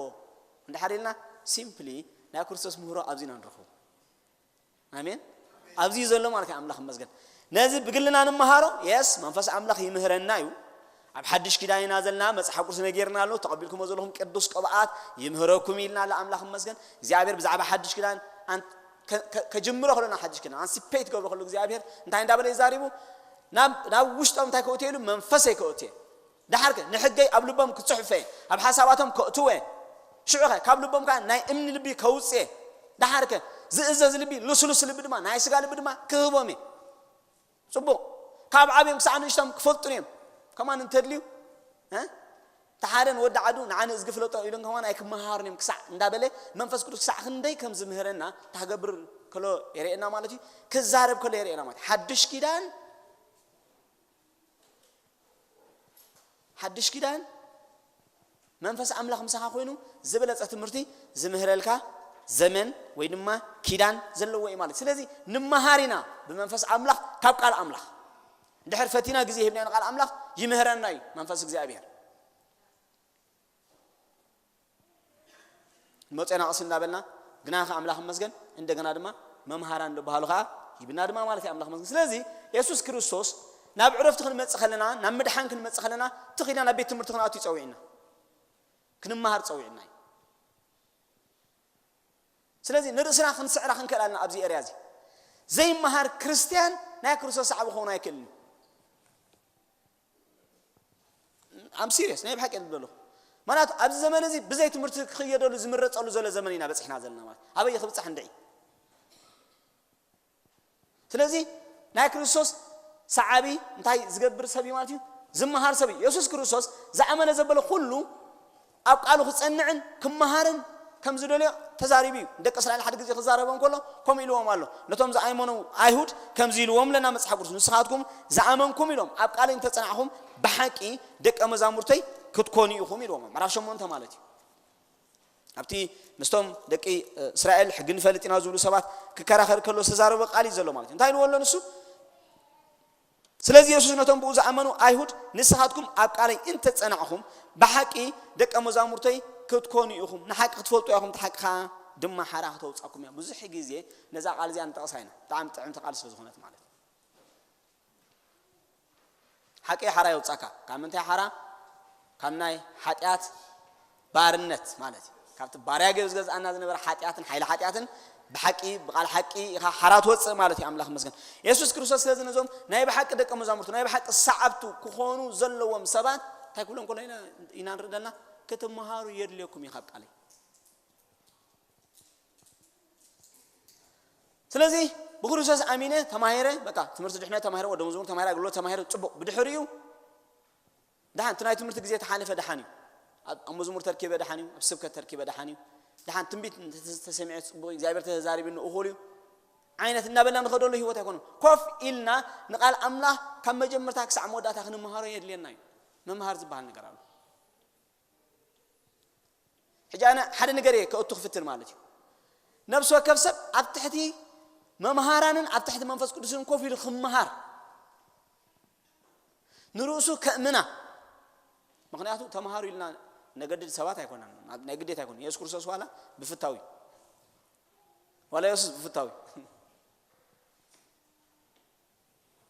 እንድሓር ኢልና ሲምፕሊ ናይ ክርስቶስ ምህሮ ኣብዚ ኢና ንረኽቦ። ኣሜን። ኣብዚ እዩ ዘሎ ማለት እዩ። ኣምላኽ ይመስገን። ነዚ ብግልና ንመሃሮ የስ መንፈስ ኣምላኽ ይምህረና እዩ። ኣብ ሓድሽ ኪዳን ኢና ዘለና። መጽሓፍ ቅዱስ ነጊርና ኣሎ። ተቐቢልኩሞ ዘለኹም ቅዱስ ቅብኣት ይምህረኩም ኢልና ኣሎ። ኣምላኽ ይመስገን። እግዚኣብሔር ብዛዕባ ሓድሽ ኪዳን ኣን- ከ- ከ- ከጅምሮ ከለና ሓድሽ ኪዳን ኣንሲፔት ገብሮ ከሎ እግዚኣብሔር እንታይ እንዳበለ ይዛሪቡ ናብ ናብ ውሽጦም እንታይ ከእትየሉ መንፈሰይ ከእትየ ደሓርከ ንሕገይ ኣብ ልቦም ክጽሕፈ ኣብ ሓሳባቶም ከእትወ ሽዑኸ ካብ ልቦም ከዓ ናይ እምኒ ልቢ ከውፅኤ ደሓርከ ዝእዘዝ ልቢ ልስሉስ ልቢ ድማ ናይ ስጋ ልቢ ድማ ክህቦም እየ። ፅቡቕ ካብ ዓብዮም ክሳዕ ንእሽቶም ክፈልጡን እዮም። ከማን እንተድልዩ እ? ተሓደን ወዲ ዓዱ ንዓነ እዝጊ ፍለጦ ኢሉን ከማን ኣይክመሃሩን እዮም ክሳዕ እንዳበለ መንፈስ ቅዱስ ክሳዕ ክንደይ ከም ዝምህረና ታክገብር ከሎ የርእየና ማለት እዩ። ክዛረብ ከሎ የርእየና ማለት ሓድሽ ኪዳን ሓድሽ ኪዳን መንፈስ ኣምላኽ ምሳኻ ኮይኑ ዝበለጸ ትምህርቲ ዝምህረልካ ዘመን ወይ ድማ ኪዳን ዘለዎ እዩ ማለት። ስለዚ ንመሃር ኢና ብመንፈስ ኣምላኽ ካብ ቃል ኣምላኽ። ድሕር ፈቲና ግዜ ሂብና ንቃል ኣምላኽ ይምህረና እዩ መንፈስ እግዚኣብሔር። መፅና ቀስ እንዳበልና ግና ከ ኣምላኽ መስገን እንደገና ድማ መምሃራን ዝበሃሉ ከዓ ሂብና ድማ ማለት እዩ ኣምላኽ መስገን። ስለዚ የሱስ ክርስቶስ ናብ ዕረፍቲ ክንመፅእ ከለና ናብ ምድሓን ክንመፅእ ከለና ትኽኢልና ናብ ቤት ትምህርቲ ክንኣቱ ይፀዊዕና ክንመሃር ፀዊዕና እዩ። ስለዚ ንርእስና ክንስዕራ ክንክእል ኣለና ኣብዚ ኤርያ እዚ ዘይመሃር ክርስትያን ናይ ክርስቶስ ሰዓቢ ክኸውን ኣይክእልን እዩ። ኣም ሲሪየስ ናይ ብሓቂ ዝብለሉ ማለት ኣብዚ ዘመን እዚ ብዘይ ትምህርቲ ክኽየደሉ ዝምረፀሉ ዘሎ ዘመን ኢና በፂሕና ዘለና ማለት ኣበይ ክብፃሕ እንድዒ። ስለዚ ናይ ክርስቶስ ሰዓቢ እንታይ ዝገብር ሰብ እዩ ማለት እዩ? ዝመሃር ሰብ እዩ። የሱስ ክርስቶስ ዝኣመነ ዘበለ ኩሉ ኣብ ቃሉ ክጸንዕን ክመሃርን ከም ዝደልዮ ተዛሪቡ እዩ። ደቂ እስራኤል ሓደ ግዜ ክዛረቦም ከሎ ከምኡ ኢልዎም ኣሎ። ነቶም ዝኣመኑ ኣይሁድ ከምዚ ኢልዎም ለና መጽሓፍ ቅዱስ ንስኻትኩም ዝኣመንኩም ኢሎም ኣብ ቃለይ እንተጸናዕኹም ብሓቂ ደቀ መዛሙርተይ ክትኮኑ ኢኹም ኢልዎም። ምዕራፍ ሸሞንተ ማለት እዩ። ኣብቲ ምስቶም ደቂ እስራኤል ሕጊ ንፈልጥ ኢና ዝብሉ ሰባት ክከራኸር ከሎ ዝተዛረበ ቃል እዩ ዘሎ ማለት እዩ። እንታይ ኢልዎ ኣሎ ንሱ? ስለዚ የሱስ ነቶም ብኡ ዝኣመኑ ኣይሁድ ንስኻትኩም ኣብ ቃለይ እንተጸናዕኹም ብሓቂ ደቀ መዛሙርተይ ክትኮኑ ኢኹም፣ ንሓቂ ክትፈልጡ ኢኹም፣ እቲ ሓቂ ከዓ ድማ ሓራ ክተውጻኩም እያ። ብዙሕ ግዜ ነዛ ቃል እዚኣ ንጠቕሳ ኢና፣ ብጣዕሚ ጥዕምቲ ቃል ስለ ዝኾነት ማለት እዩ። ሓቂ ሓራ የውፃካ ካብ ምንታይ ሓራ ካብ ናይ ሓጢኣት ባርነት ማለት እዩ። ካብቲ ባርያ ገብ ዝገዝኣና ዝነበረ ሓጢኣትን ሓይሊ ሓጢኣትን ብሓቂ ብቃል ሓቂ ኢኻ ሓራ ትወፅእ ማለት እዩ። ኣምላኽ መስገን የሱስ ክርስቶስ ስለዚ ነዞም ናይ ብሓቂ ደቀ መዛሙርቱ ናይ ብሓቂ ሰዓብቱ ክኾኑ ዘለዎም ሰባት እንታይ ክብሎም ከሎ ኢና ንርኢ ዘለና ክትመሃሩ የድልየኩም እዩ ካብ ቃለይ። ስለዚ ብክርስቶስ ኣሚነ ተማሂረ በቃ ትምህርቲ ድሕነት ተማሂረ ወደ መዝሙር ተማሂረ ኣገልግሎት ተማሂረ ፅቡቅ ብድሕሪኡ ደሓን እቲ ናይ ትምህርቲ ግዜ ተሓለፈ ደሓን እዩ። ኣብ መዝሙር ተርኪበ ደሓን እዩ ኣብ ስብከት ተርኪበ ደሓን እዩ። ደሓን ትንቢት ተሰሚዐ ፅቡቅ እግዚኣብሔር ተዛሪብኒ እኹል እዩ ዓይነት እናበልና ንኸደሉ ህይወት ኣይኮነ ኮፍ ኢልና ንቃል ኣምላኽ ካብ መጀመርታ ክሳዕ መወዳእታ ክንመሃሮ የድልየና እዩ። መምሃር ዝበሃል ነገር ኣሎ። ሕጂ ኣነ ሓደ ነገር እየ ከእቱ ክፍትን ማለት እዩ። ነብሲ ወከፍ ሰብ ኣብ ትሕቲ መምሃራንን ኣብ ትሕቲ መንፈስ ቅዱስን ኮፍ ኢሉ ክመሃር ንርእሱ ከእምና። ምክንያቱ ተምሃሩ ኢልና ነገድድ ሰባት ኣይኮናን። ናይ ግዴታ ኣይኮነ የሱስ ክርስቶስ ዋላ ብፍታዊ ዋላ የሱስ ብፍታዊ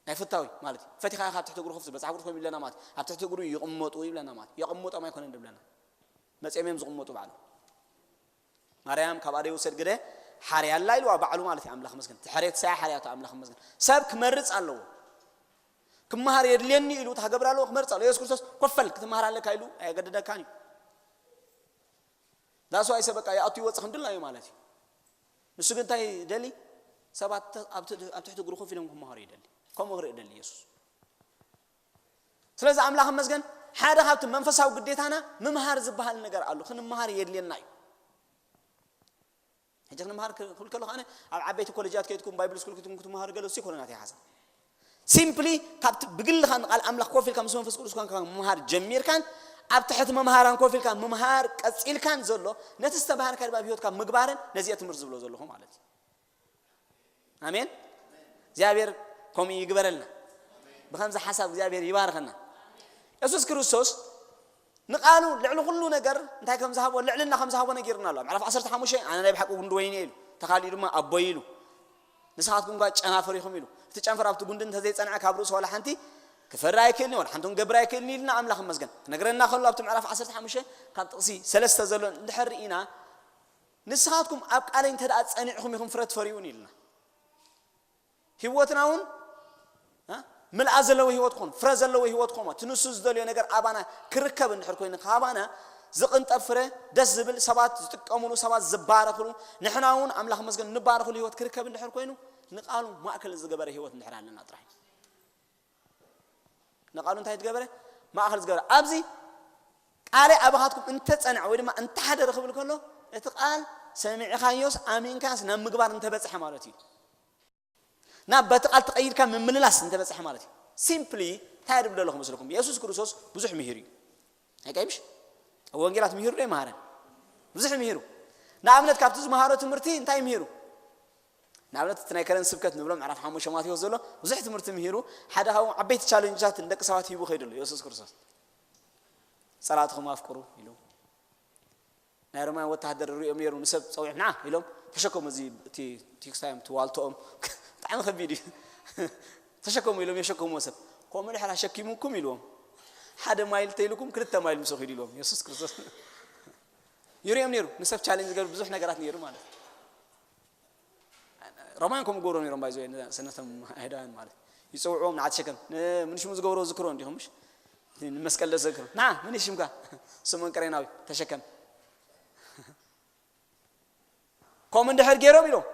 ናይ ፍታዊ ማለት እዩ። ፈቲኻ ካብ ትሕቲ እግሩ ከፍቱ መፅሓፍ ቅዱስ ከም ይብለና ማለት ኣብ ትሕቲ እግሩ ይቕመጡ ይብለና ማለት የቕምጦም ኣይኮነን ድብለና መፅኦም እዮም ዝቕመጡ ባዕሉ። ማርያም ካብ ኣደ ይውሰድ ግደ ሓርያ ኣላ ኢልዋ ባዕሉ ማለት እዩ። ኣምላኽ መስገን ትሕሬት ሳያ ሓርያቶ ኣምላኽ መስገን ሰብ ክመርጽ ኣለዎ። ክመሃር የድልየኒ ኢሉ ታገብር ኣለዎ ክመርጽ ኣለዎ። የሱስ ክርስቶስ ኮፈል ክትመሃር ኣለካ ኢሉ ኣየገደደካን እዩ። ዳሱ ኣይሰበቃ ይኣቱ ይወጽእ ክንድላ እዩ ማለት እዩ። ንሱ ግን እንታይ ደሊ ሰባት ኣብ ትሕቲ እግሩ ኮፍ ኢሎም ክመሃሩ ይደሊ። ከምኡ ክርኢ ደሊ የሱስ። ስለዚ ኣምላኽ መስገን ሓደ ካብቲ መንፈሳዊ ግዴታና ምምሃር ዝበሃል ነገር ኣሎ። ክንመሃር የድልየና እዩ። ሕጂ ክንምሃር ክብል ከለኹ ኣነ ኣብ ዓበይቲ ኮሌጃት ከይትኩም ባይብል ስኩል ክትኩም ክትምሃሩ ገለ እሱ ይኮነ ናተይ ሓሳብ። ሲምፕሊ ካብቲ ብግልኻ ንቃል ኣምላኽ ኮፍ ኢልካ ምስ መንፈስ ቅዱስ ኮንካ ምምሃር ጀሚርካን ኣብ ትሕቲ መምሃራን ኮፍ ኢልካ ምምሃር ቀጺልካን ዘሎ ነቲ ዝተባሃርካ ድማ ኣብ ህይወትካ ምግባርን ነዚኣ ትምህርቲ ዝብሎ ዘለኹ ማለት እዩ። ኣሜን። እግዚኣብሔር ከምኡ ይግበረልና። ብኸምዚ ሓሳብ እግዚኣብሔር ይባርኸና። የሱስ ክርስቶስ ንቃሉ ልዕሊ ኩሉ ነገር እንታይ ከም ዝሃቦ ልዕልና ከም ዝሃቦ ነጊርና ኣሎ። ምዕራፍ ዓሰርተ ሓሙሽተ ኣነ ናይ ብሓቂ ጉንዲ ወይኒ ኢሉ ተኻሊኡ ድማ ኣቦይ ኢሉ ንስኻትኩም ጓ ጨናፍር ኢኹም ኢሉ እቲ ጨንፈር ኣብቲ ጉንዲ እንተዘይጸንዐ ካብ ርእሱ ዋላ ሓንቲ ክፈሪ ኣይክእልን ዋላ ሓንቲ ክገብር ኣይክእልን ኢልና ኣምላኽ መስገን ክነግረና ከሎ ኣብቲ ምዕራፍ ዓሰርተ ሓሙሽተ ካብ ጥቕሲ ሰለስተ ዘሎ እንድሕር ኢና ንስኻትኩም ኣብ ቃለይ እንተ ደኣ ጸኒዕኹም ኢኹም ፍረ ትፈርዩን ኢልና። ህይወትና እውን ምልኣ ዘለዎ ህይወት ክኾን ፍረ ዘለዎ ህይወት ክኾን እቲ ንሱ ዝደልዮ ነገር ኣባና ክርከብ እንድሕር ኮይኑ ካባና ዝቕንጠብ ፍረ ደስ ዝብል ሰባት ዝጥቀሙሉ ሰባት ዝባረኽሉ ንሕና እውን ኣምላኽ መስገን ንባረኽሉ ህይወት ክርከብ እንድሕር ኮይኑ ንቃሉ ማእከል ዝገበረ ህይወት እንድሕር ኣለና ጥራሕ ንቃሉ እንታይ ዝገበረ ማእከል ዝገበረ ኣብዚ ቃለ ኣባኻትኩም እንተፀንዐ ወይ ድማ እንተሓደረ ክብል ከሎ እቲ ቃል ሰሚዕኻዮስ ኣሚንካስ ናብ ምግባር እንተበፅሐ ማለት እዩ ናብ በቲ ቃል ተቐይርካ ምምልላስ እንተበፅሐ ማለት እዩ ሲምፕሊ እንታይ ድብል ዘለኹ መስለኩም የሱስ ክርስቶስ ብዙሕ ምሂር እዩ ኣይቀይምሽ ወንጌላት ምሂሩ ዶ ይመሃረን ብዙሕ ምሂሩ ንኣብነት ካብቲ ዝመሃሮ ትምህርቲ እንታይ ምሂሩ ንኣብነት እቲ ናይ ከረን ስብከት ንብሎ ምዕራፍ ሓሙሽተ ማቴዎስ ዘሎ ብዙሕ ትምህርቲ ምሂሩ ሓደ ካብኡ ዓበይቲ ቻለንጅታት ንደቂ ሰባት ሂቡ ከይዱ ኣሎ የሱስ ክርስቶስ ጸላእትኹም ኣፍቅሩ ኢሉ ናይ ሮማን ወታሃደር ሪኦም ነይሩ ንሰብ ጸዊዖም ንዓ ኢሎም ተሸከሙ እዚ እቲ ቴክስታዮም እቲ ዋልቶኦም ብጣዕሚ ከቢድ እዩ ተሸከሙ ኢሎም የሸከምዎ ሰብ ከምኡ ድሕር ኣሸኪሙኩም ኢልዎም ሓደ ማይል ተይልኩም ክልተ ማይል ምስ ኺዱ ኢልዎም የሱስ ክርስቶስ ይሪኦም ነይሩ ንሰብ ቻሌንጅ ዝገብር ብዙሕ ነገራት ነይሩ ማለት እዩ ሮማን ከምኡ ገብሮ ነይሮም ባይዞ ነቶም ኣይሁዳውያን ማለት ይፅውዕዎም ንዓት ሸከም ምንሽሙ ዝገብሮ ዝክሮ እንዲኹም ምሽ መስቀል ዘዝክሮ ና ምን ሽምካ ስሞን ቀሬናዊ ተሸከም ከምኡ እንድሕር ገይሮም ኢሎም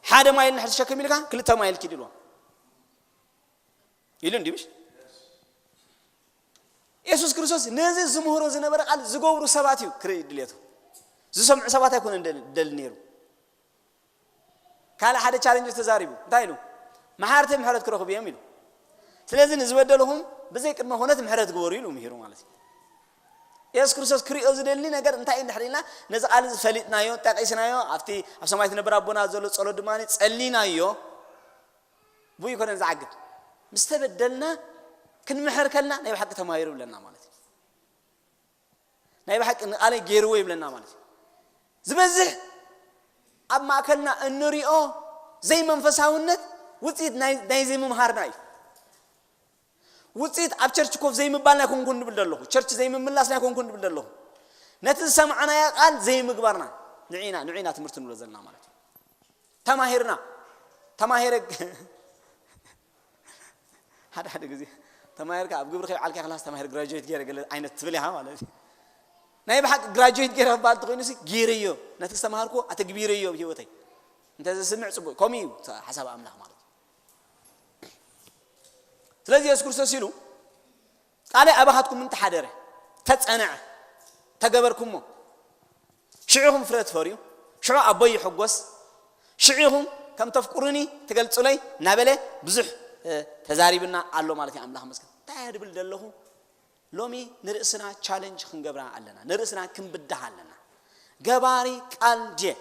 ሓደ ማይል እንድሕር ተሸከም ኢልካ ክልተ ማይል ኪድ ኢልዎም ኢሉ እንዲ ምሽ የሱስ ክርስቶስ ነዚ ዝምህሮ ዝነበረ ቃል ዝገብሩ ሰባት እዩ ክርኢ ድልየቱ ዝሰምዑ ሰባት ኣይኮነ ደል ነይሩ ካልእ ሓደ ቻለንጅ ተዛሪቡ እንታይ ኢሉ መሓርቲ ምሕረት ክረኽቡ እዮም ኢሉ ስለዚ ንዝበደልኹም ብዘይ ቅድመ ኩነት ምሕረት ግበሩ ኢሉ ምሂሩ ማለት እዩ የሱስ ክርስቶስ ክሪኦ ዝደሊ ነገር እንታይ እዩ እንድሕር ኢልና ነዚ ቃል እዚ ፈሊጥናዮ ጠቂስናዮ ኣብቲ ኣብ ሰማይ ትነብር ኣቦና ዘሎ ጸሎት ድማ ጸሊናዮ ብኡ ይኮነን ዝዓግብ ምስ ተበደልና ክንምሕር ከልና ናይ ብሓቂ ተማሂሩ ብለና ማለት እዩ ናይ ብሓቂ ንቃለይ ገይርዎ ይብለና ማለት እዩ ዝበዝሕ ኣብ ማእከልና እንሪኦ ዘይመንፈሳውነት ውፅኢት ናይ ዘይምምሃርና እዩ ውፅኢት ኣብ ቸርች ኮፍ ዘይምባልና ኣይኮንኩን ንብል ዘለኹ ቸርች ዘይምምላስና ኣይኮንኩን ንብል ዘለኹ ነቲ ዝሰማዕናዮ ቃል ዘይምግባርና ንዒና ንዒና ትምህርቲ ንብሎ ዘለና ማለት እዩ ተማሂርና ተማሂረ ሓደ ሓደ ግዜ ተማሂርካ ኣብ ግብሪ ከይበዓልካ ክላስ ተማሂር ግራጁዌት ገይረ ገለ ዓይነት ትብል ኢኻ ማለት እዩ ናይ ብሓቂ ግራጁዌት ገይረ ክበሃል ተኮይኑ ሲ ገይረዮ ነቲ ዝተምሃርኩ ኣተግቢረዮ ኣብ ህይወተይ እንተ ዘስምዕ ፅቡቅ ከምኡ እዩ ሓሳብ ኣምላኽ ማለት እዩ ስለዚ የሱስ ክርስቶስ ኢሉ ቃለይ ኣባኻትኩም እንተሓደረ ተጸንዐ ተገበርኩሞ ሽዑኹም ፍረ ትፈርዩ ሽዑ ኣቦይ ይሕጎስ ሽዑኹም ከም ተፍቅሩኒ ትገልጹለይ እናበለ ብዙሕ ተዛሪብና ኣሎ ማለት እዩ ኣምላኽ መስገን እንታይ ድብል ዘለኹ ሎሚ ንርእስና ቻለንጅ ክንገብራ ኣለና ንርእስና ክንብድህ ኣለና ገባሪ ቃል ድየ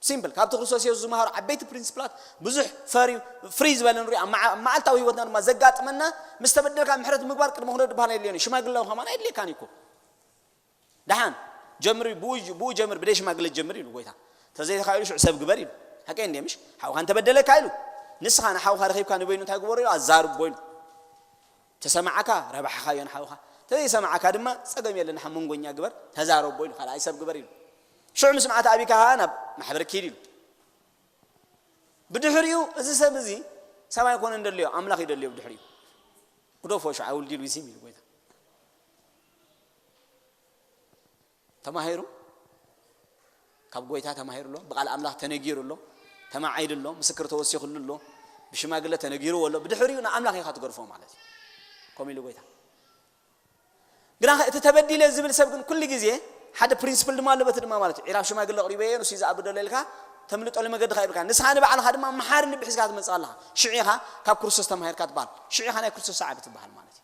ሲምፕል ካብቲ ክርስቶስ የሱስ ዝመሃሩ ዓበይቲ ፕሪንስፕላት ብዙሕ ፈሪ ፍሪ ዝበለ ንሪኦ ኣብ መዓልታዊ ህይወትና ድማ ዘጋጥመና ምስ ተበደልካ ምሕረት ምግባር ቅድሚ ኩነት ድበሃል የድልዮን እዩ ሽማግለ ከማን ኣየድልየካን እዩ እኮ ደሓን ጀምር ብኡ ጀምር ብደይ ሽማግለ ጀምር ኢሉ ጎይታ ተዘይተኻኢሉ ሽዑ ሰብ ግበር ኢሉ ሓቀይ እንደ ምሽ ሓውኻ እንተበደለካ ኢሉ ንስኻ ንሓውኻ ረኺብካ ንበይኑ እንታይ ግበሩ ኢሉ ኣዛርቦ ኢሉ ተሰማዓካ ረባሕኻዮ ንሓውኻ ተዘይሰማዓካ ድማ ጸገም የለን ሓ መንጎኛ ግበር ተዛረቦ ኢሉ ካልኣይ ሰብ ግበር ኢሉ ሽዑ ምስ መዓት ኣቢካ ኸዓ ናብ ማሕበር ኪድ ኢሉ። ብድሕሪኡ እዚ ሰብ እዚ ሰብ ኣይኮነን ደልዮ፣ ኣምላኽ እዩ ደልዮ። ብድሕሪኡ ግደፎ ሽዑ፣ I will deal with him ኢሉ ጎይታ። ተማሂሩ፣ ካብ ጎይታ ተማሂሩ ኣሎ፣ ብቃል ኣምላኽ ተነጊሩ ኣሎ፣ ተማዓይዱ ኣሎ፣ ምስክር ተወሲኹሉ ኣሎ፣ ብሽማግለ ተነጊርዎ ኣሎ። ብድሕሪኡ ንኣምላኽ ኢኻ ትገድፎ ማለት እዩ። ከምኡ ኢሉ ጎይታ። ግና እቲ ተበዲለ ዝብል ሰብ ግን ኩሉ ግዜ ሓደ ፕሪንስፕል ድማ ኣለበት ድማ ማለት እዩ። ዒራብ ሽማግለ ኣቕሪበ እየ፣ ንሱ እዩ ዝኣቢ ደሎ ኢልካ ተምልጠሉ መገዲ ኸ ይብልካ። ንስኻ ንባዕልኻ ድማ መሓሪ ልቢ ሒዝካ ትመጽእ ኣለኻ። ሽዑ ኢኻ ካብ ክርስቶስ ተማሂርካ ትበሃል። ሽዑ ኢኻ ናይ ክርስቶስ ሰዓቢ ትበሃል ማለት እዩ።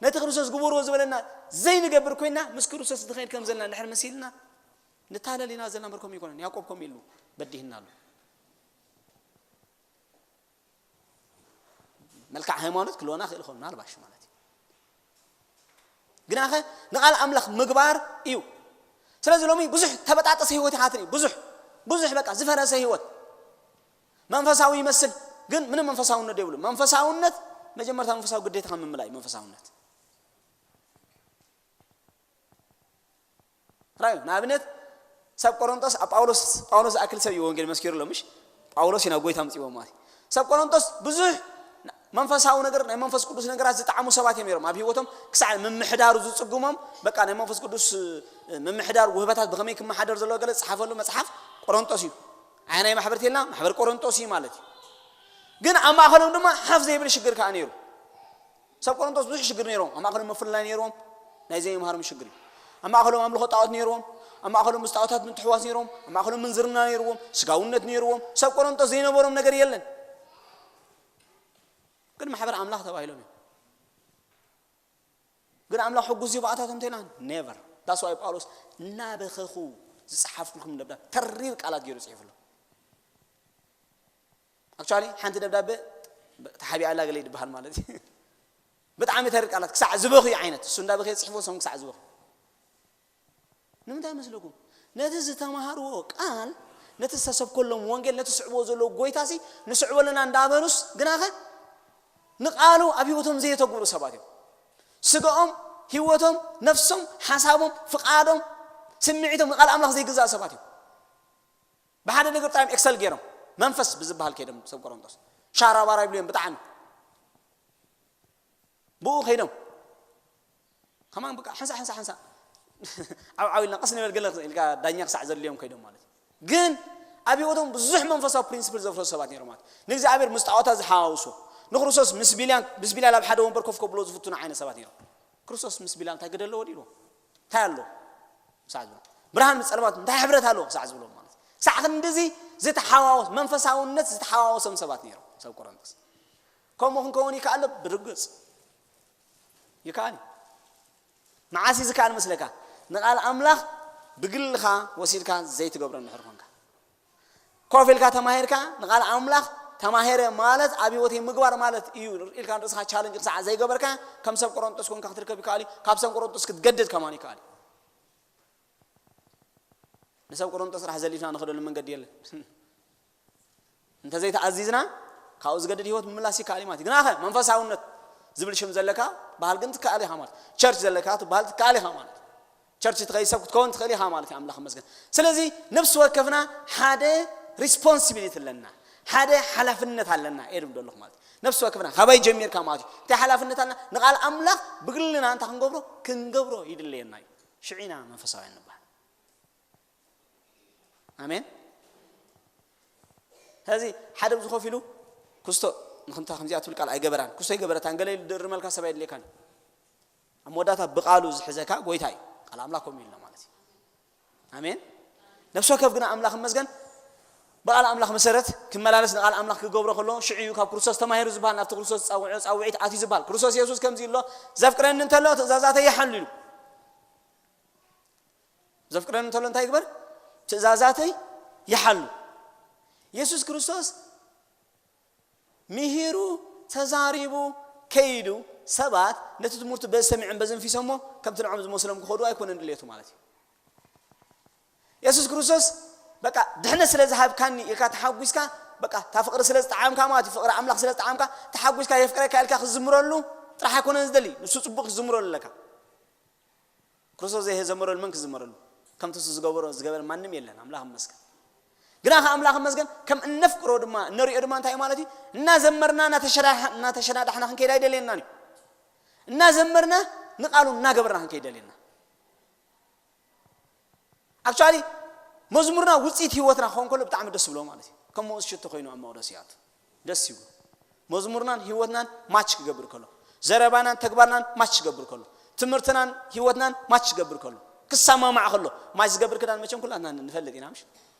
ነቲ ክርስቶስ ግበርዎ ዝበለና ዘይንገብር ኮይና ምስ ክርስቶስ ንኸይድ ከም ዘለና እንድሕር መሲልና ንታለል ኢና ዘለና እምበር ከምኡ ኣይኮነን። ያዕቆብ ከምኡ ኢሉ በዲህና ኣሎ። መልክዕ ሃይማኖት ክልወና ክእል ኾን ምናልባሽ ማለት እዩ። ግናኸ ንቓል ኣምላኽ ምግባር እዩ። ስለዚ ሎሚ ብዙሕ ተበጣጠሰ ህይወት ይሓትን እዩ። ብዙሕ ብዙሕ በቃ ዝፈረሰ ህይወት መንፈሳዊ ይመስል ግን ምንም መንፈሳውነት የብሉ። መንፈሳውነት መጀመርታ መንፈሳዊ ግዴታኻ ምምላእ እዩ። መንፈሳውነት ራዩ ንኣብነት ሰብ ቆሮንጦስ ኣብ ጳውሎስ ጳውሎስ ዝኣክል ሰብ እዩ ወንጌል መስኪሩሎም። ምሽ ጳውሎስ እዩ ናብ ጎይታ ምፅዎ ማለት እዩ። ሰብ ቆሮንጦስ ብዙሕ መንፈሳዊ ነገር ናይ መንፈስ ቅዱስ ነገራት ዝጠዓሙ ሰባት እዮም ነይሮም። ኣብ ህይወቶም ክሳዕ ምምሕዳሩ ዝፅጉሞም በቃ ናይ መንፈስ ቅዱስ ምምሕዳር ውህበታት ብኸመይ ክመሓደር ዘለዎ ገለ ዝፀሓፈሉ መፅሓፍ ቆሮንጦስ እዩ። ኣያ ናይ ማሕበር ቴልና ማሕበር ቆሮንጦስ እዩ ማለት እዩ። ግን ኣብ ማእኸሎም ድማ ሓፍ ዘይብል ሽግር ከዓ ነይሩ። ሰብ ቆሮንቶስ ብዙሕ ሽግር ነይሮም። ኣብ ማእኸሎም ምፍልላይ ነይርዎም፣ ናይ ዘይምሃሮም ሽግር እዩ። ኣብ ማእኸሎም ኣምልኾ ጣዖት ነይርዎም፣ ኣብ ማእኸሎም ምስ ጣዖታት ምትሕዋስ ነይርዎም፣ ኣብ ማእኸሎም ምንዝርና ነይርዎም፣ ስጋውነት ነይርዎም። ሰብ ቆሮንቶስ ዘይነበሮም ነገር የለን። ግን ማሕበር ኣምላኽ ተባሂሎም እዮም። ግን ኣምላኽ ሕጉስ እዩ ብኣታቶም እንተኢልና ኔቨር። ዳስ ዋይ ጳውሎስ እናበኸኹ ዝፀሓፍኩልኩም ደብዳብ ተሪር ቃላት ገይሩ ፅሒፉሎም። ኣክቹዋሊ ሓንቲ ደብዳቤ ተሓቢኣ ኣላ ገለ ይድበሃል ማለት እዩ። ብጣዕሚ ተሪር ቃላት ክሳዕ ዝበኽዩ ዓይነት እሱ እንዳበኸየ ዝፅሕፎ ሰም ክሳዕ ዝበኽዩ ንምንታይ መስለኩም? ነቲ ዝተማሃርዎ ቃል ነቲ ዝተሰብከሎም ወንጌል ነቲ ስዕብዎ ዘለዎ ጎይታ ሲ ንስዕበለና እንዳበሉስ ግናኸ ንቃሉ ኣብ ህይወቶም ዘየተግብሩ ሰባት እዮም። ስጋኦም፣ ህይወቶም፣ ነፍሶም፣ ሓሳቦም፣ ፍቓዶም፣ ስምዒቶም ንቃል ኣምላኽ ዘይግዛእ ሰባት እዮም። ብሓደ ነገር ጥራዮም ኤክሰል ገይሮም መንፈስ ብዝበሃል ከይዶም ሰብ ቆሮንቶስ ሻራባራ ይብሉ እዮም ብጣዕሚ ብኡ ከይዶም ከማን በቃ ሓንሳ ሓንሳ ሓንሳ ዓው ዓው ኢልና ቀስ ንበል ገለ ኢልካ ዳኛ ክሳዕ ዘድልዮም ከይዶም ማለት እዩ። ግን ኣብ ህይወቶም ብዙሕ መንፈሳዊ ፕሪንስፕል ዘፍረሱ ሰባት ነይሮም ማለት ንእግዚኣብሔር ምስ ጣዖታት ዝሓዋውሱ ንክርስቶስ ምስ ቢልያን ምስ ቢልያን ኣብ ሓደ ወንበር ኮፍ ከብሎ ዝፍትኑ ዓይነት ሰባት ነይሮም። ክርስቶስ ምስ ቢልያን እንታይ ግደ ኣለዎ ኢልዎም እንታይ ኣሎ ክሳዕ ዝብሎ ብርሃን ምስ ጸልማት እንታይ ሕብረት ኣለዎ ክሳዕ ዝብሎም ማለት ክሳዕ ክንድዚ ዝተሓዋወስ መንፈሳውነት ዝተሓዋወሶም ሰባት ነይሮም ሰብ ቆሮንቶስ። ከምኡ ክንከውን ይከኣል ዶ? ብርግጽ ይከኣል እዩ። መዓስ እዩ ዝከኣል መስለካ? ንቓል ኣምላኽ ብግልኻ ወሲድካ ዘይትገብሮ እንድሕር ኮንካ። ኮፍ ኢልካ ተማሂርካ ንቓል ኣምላኽ ተማሂረ ማለት ኣብ ህይወተይ ምግባር ማለት እዩ ኢልካ ንርእስኻ ቻለንጅ ክሳዕ ዘይገበርካ ከም ሰብ ቆሮንጦስ ኮንካ ክትርከብ ይከኣል እዩ። ካብ ሰብ ቆሮንጦስ ክትገድድ ከማን ይከኣል እዩ። ንሰብ ቆሮንጦስ ጥራሕ ዘሊፍና ንኸደሉ መንገዲ የለን። እንተዘይተኣዚዝና ካብኡ ዝገድድ ህይወት ምምላስ ይከኣል እዩ ማለት እዩ። ግናኸ መንፈሳውነት ዝብል ሽም ዘለካ በሃል ግን ትከኣል ኢኻ ማለት ቸርች ዘለካ ትበሃል ትከኣል ኢኻ ማለት ቸርች ትኸይድ ሰብ ክትከውን ትኽእል ኢኻ ማለት እዩ። ኣምላኽ ይመስገን። ስለዚ ነፍሲ ወከፍና ሓደ ሪስፖንሲቢሊቲ ኣለና፣ ሓደ ሓላፍነት ኣለና። ኤድም ደለኹ ማለት እዩ። ነፍሲ ወከፍና ካባይ ጀሚርካ ማለት እዩ። እንታይ ሓላፍነት ኣለና? ንቓል ኣምላኽ ብግልና እንታይ ክንገብሮ ክንገብሮ ይድለየና እዩ። ሽዒና መንፈሳውያን ንበሃል። ኣሜን። ስለዚ ሓደ ኣብዚ ኮፍ ኢሉ ክስቶ ንክንታ ከምዚኣ ትብል ቃል ኣይገበራን ክስቶ ኣይገበረታን ገለ ኢሉ ድርመልካ ሰብ ኣይድልየካን። ኣብ መወዳእታ ብቃሉ ዝሕዘካ ጎይታ እዩ። ቃል ኣምላኽ ከምኡ ኢልና ማለት እዩ። ኣሜን። ነፍሲ ወከፍ ግና ኣምላኽ ይመስገን ብቃል ኣምላኽ መሰረት ክመላለስ ንቃል ኣምላኽ ክገብሮ ከሎ ሽዑ እዩ ካብ ክርስቶስ ተማሂሩ ዝበሃል ናብቲ ክርስቶስ ዝፃውዖ ፃውዒት ኣትዩ ዝበሃል። ክርስቶስ የሱስ ከምዚ ኣሎ ዘፍቅረኒ እንተሎ ትእዛዛተይ ይሓሉ ኢሉ። ዘፍቅረኒ እንተሎ እንታይ ይግበር? ትእዛዛተይ ይሓሉ። የሱስ ክርስቶስ ምሂሩ ተዛሪቡ ከይዱ ሰባት ነቲ ትምህርቲ በዚ ሰሚዖም በዚ ንፊሶሞ ከምቲ ንዖም ዝመስሎም ክኸዱ ኣይኮነን ድሌቱ ማለት እዩ። የሱስ ክርስቶስ በቃ ድሕነት ስለ ዝሃብካኒ ኢልካ ተሓጒስካ በቃ እታ ፍቕሪ ስለ ዝጠዓምካ ማለት እዩ ፍቕሪ ኣምላኽ ስለ ዝጠዓምካ ተሓጒስካ የፍቅረካ ኢልካ ክዝምረሉ ጥራሕ ኣይኮነን ዝደሊ ንሱ ጽቡቕ ክዝምረሉ ኣለካ። ክርስቶስ ዘይዘመረሉ መን ክዝመረሉ? ከምቲ እሱ ዝገበሮ ዝገበረ ማንም የለን። ኣምላኽ ይመስገን። ግና ከ ኣምላኽ ይመስገን ከም እነፍቅሮ ድማ እነሪኦ ድማ እንታይ ማለት እዩ? እናዘመርና እናተሸዳዳሕና ክንከይድ ኣይደልየናን እዩ። እናዘመርና ንቓሉ እናገበርና ክንከይድ ደልየና። ኣክቹዋሊ መዝሙርና ውፅኢት ህይወትና ክኸውን ከሎ ብጣዕሚ ደስ ዝብሎ ማለት እዩ። ከም መኡዝ ሽቶ ኮይኑ ኣብ መቕደስ ይኣቱ። ደስ ይብሎ። መዝሙርናን ህይወትናን ማች ክገብር ከሎ፣ ዘረባናን ተግባርናን ማች ክገብር ከሎ፣ ትምህርትናን ህይወትናን ማች ክገብር ከሎ፣ ክሰማማዕ ከሎ። ማች ዝገብር ክዳን መቸም ኩላትና ንፈልጥ ኢና። ምሽ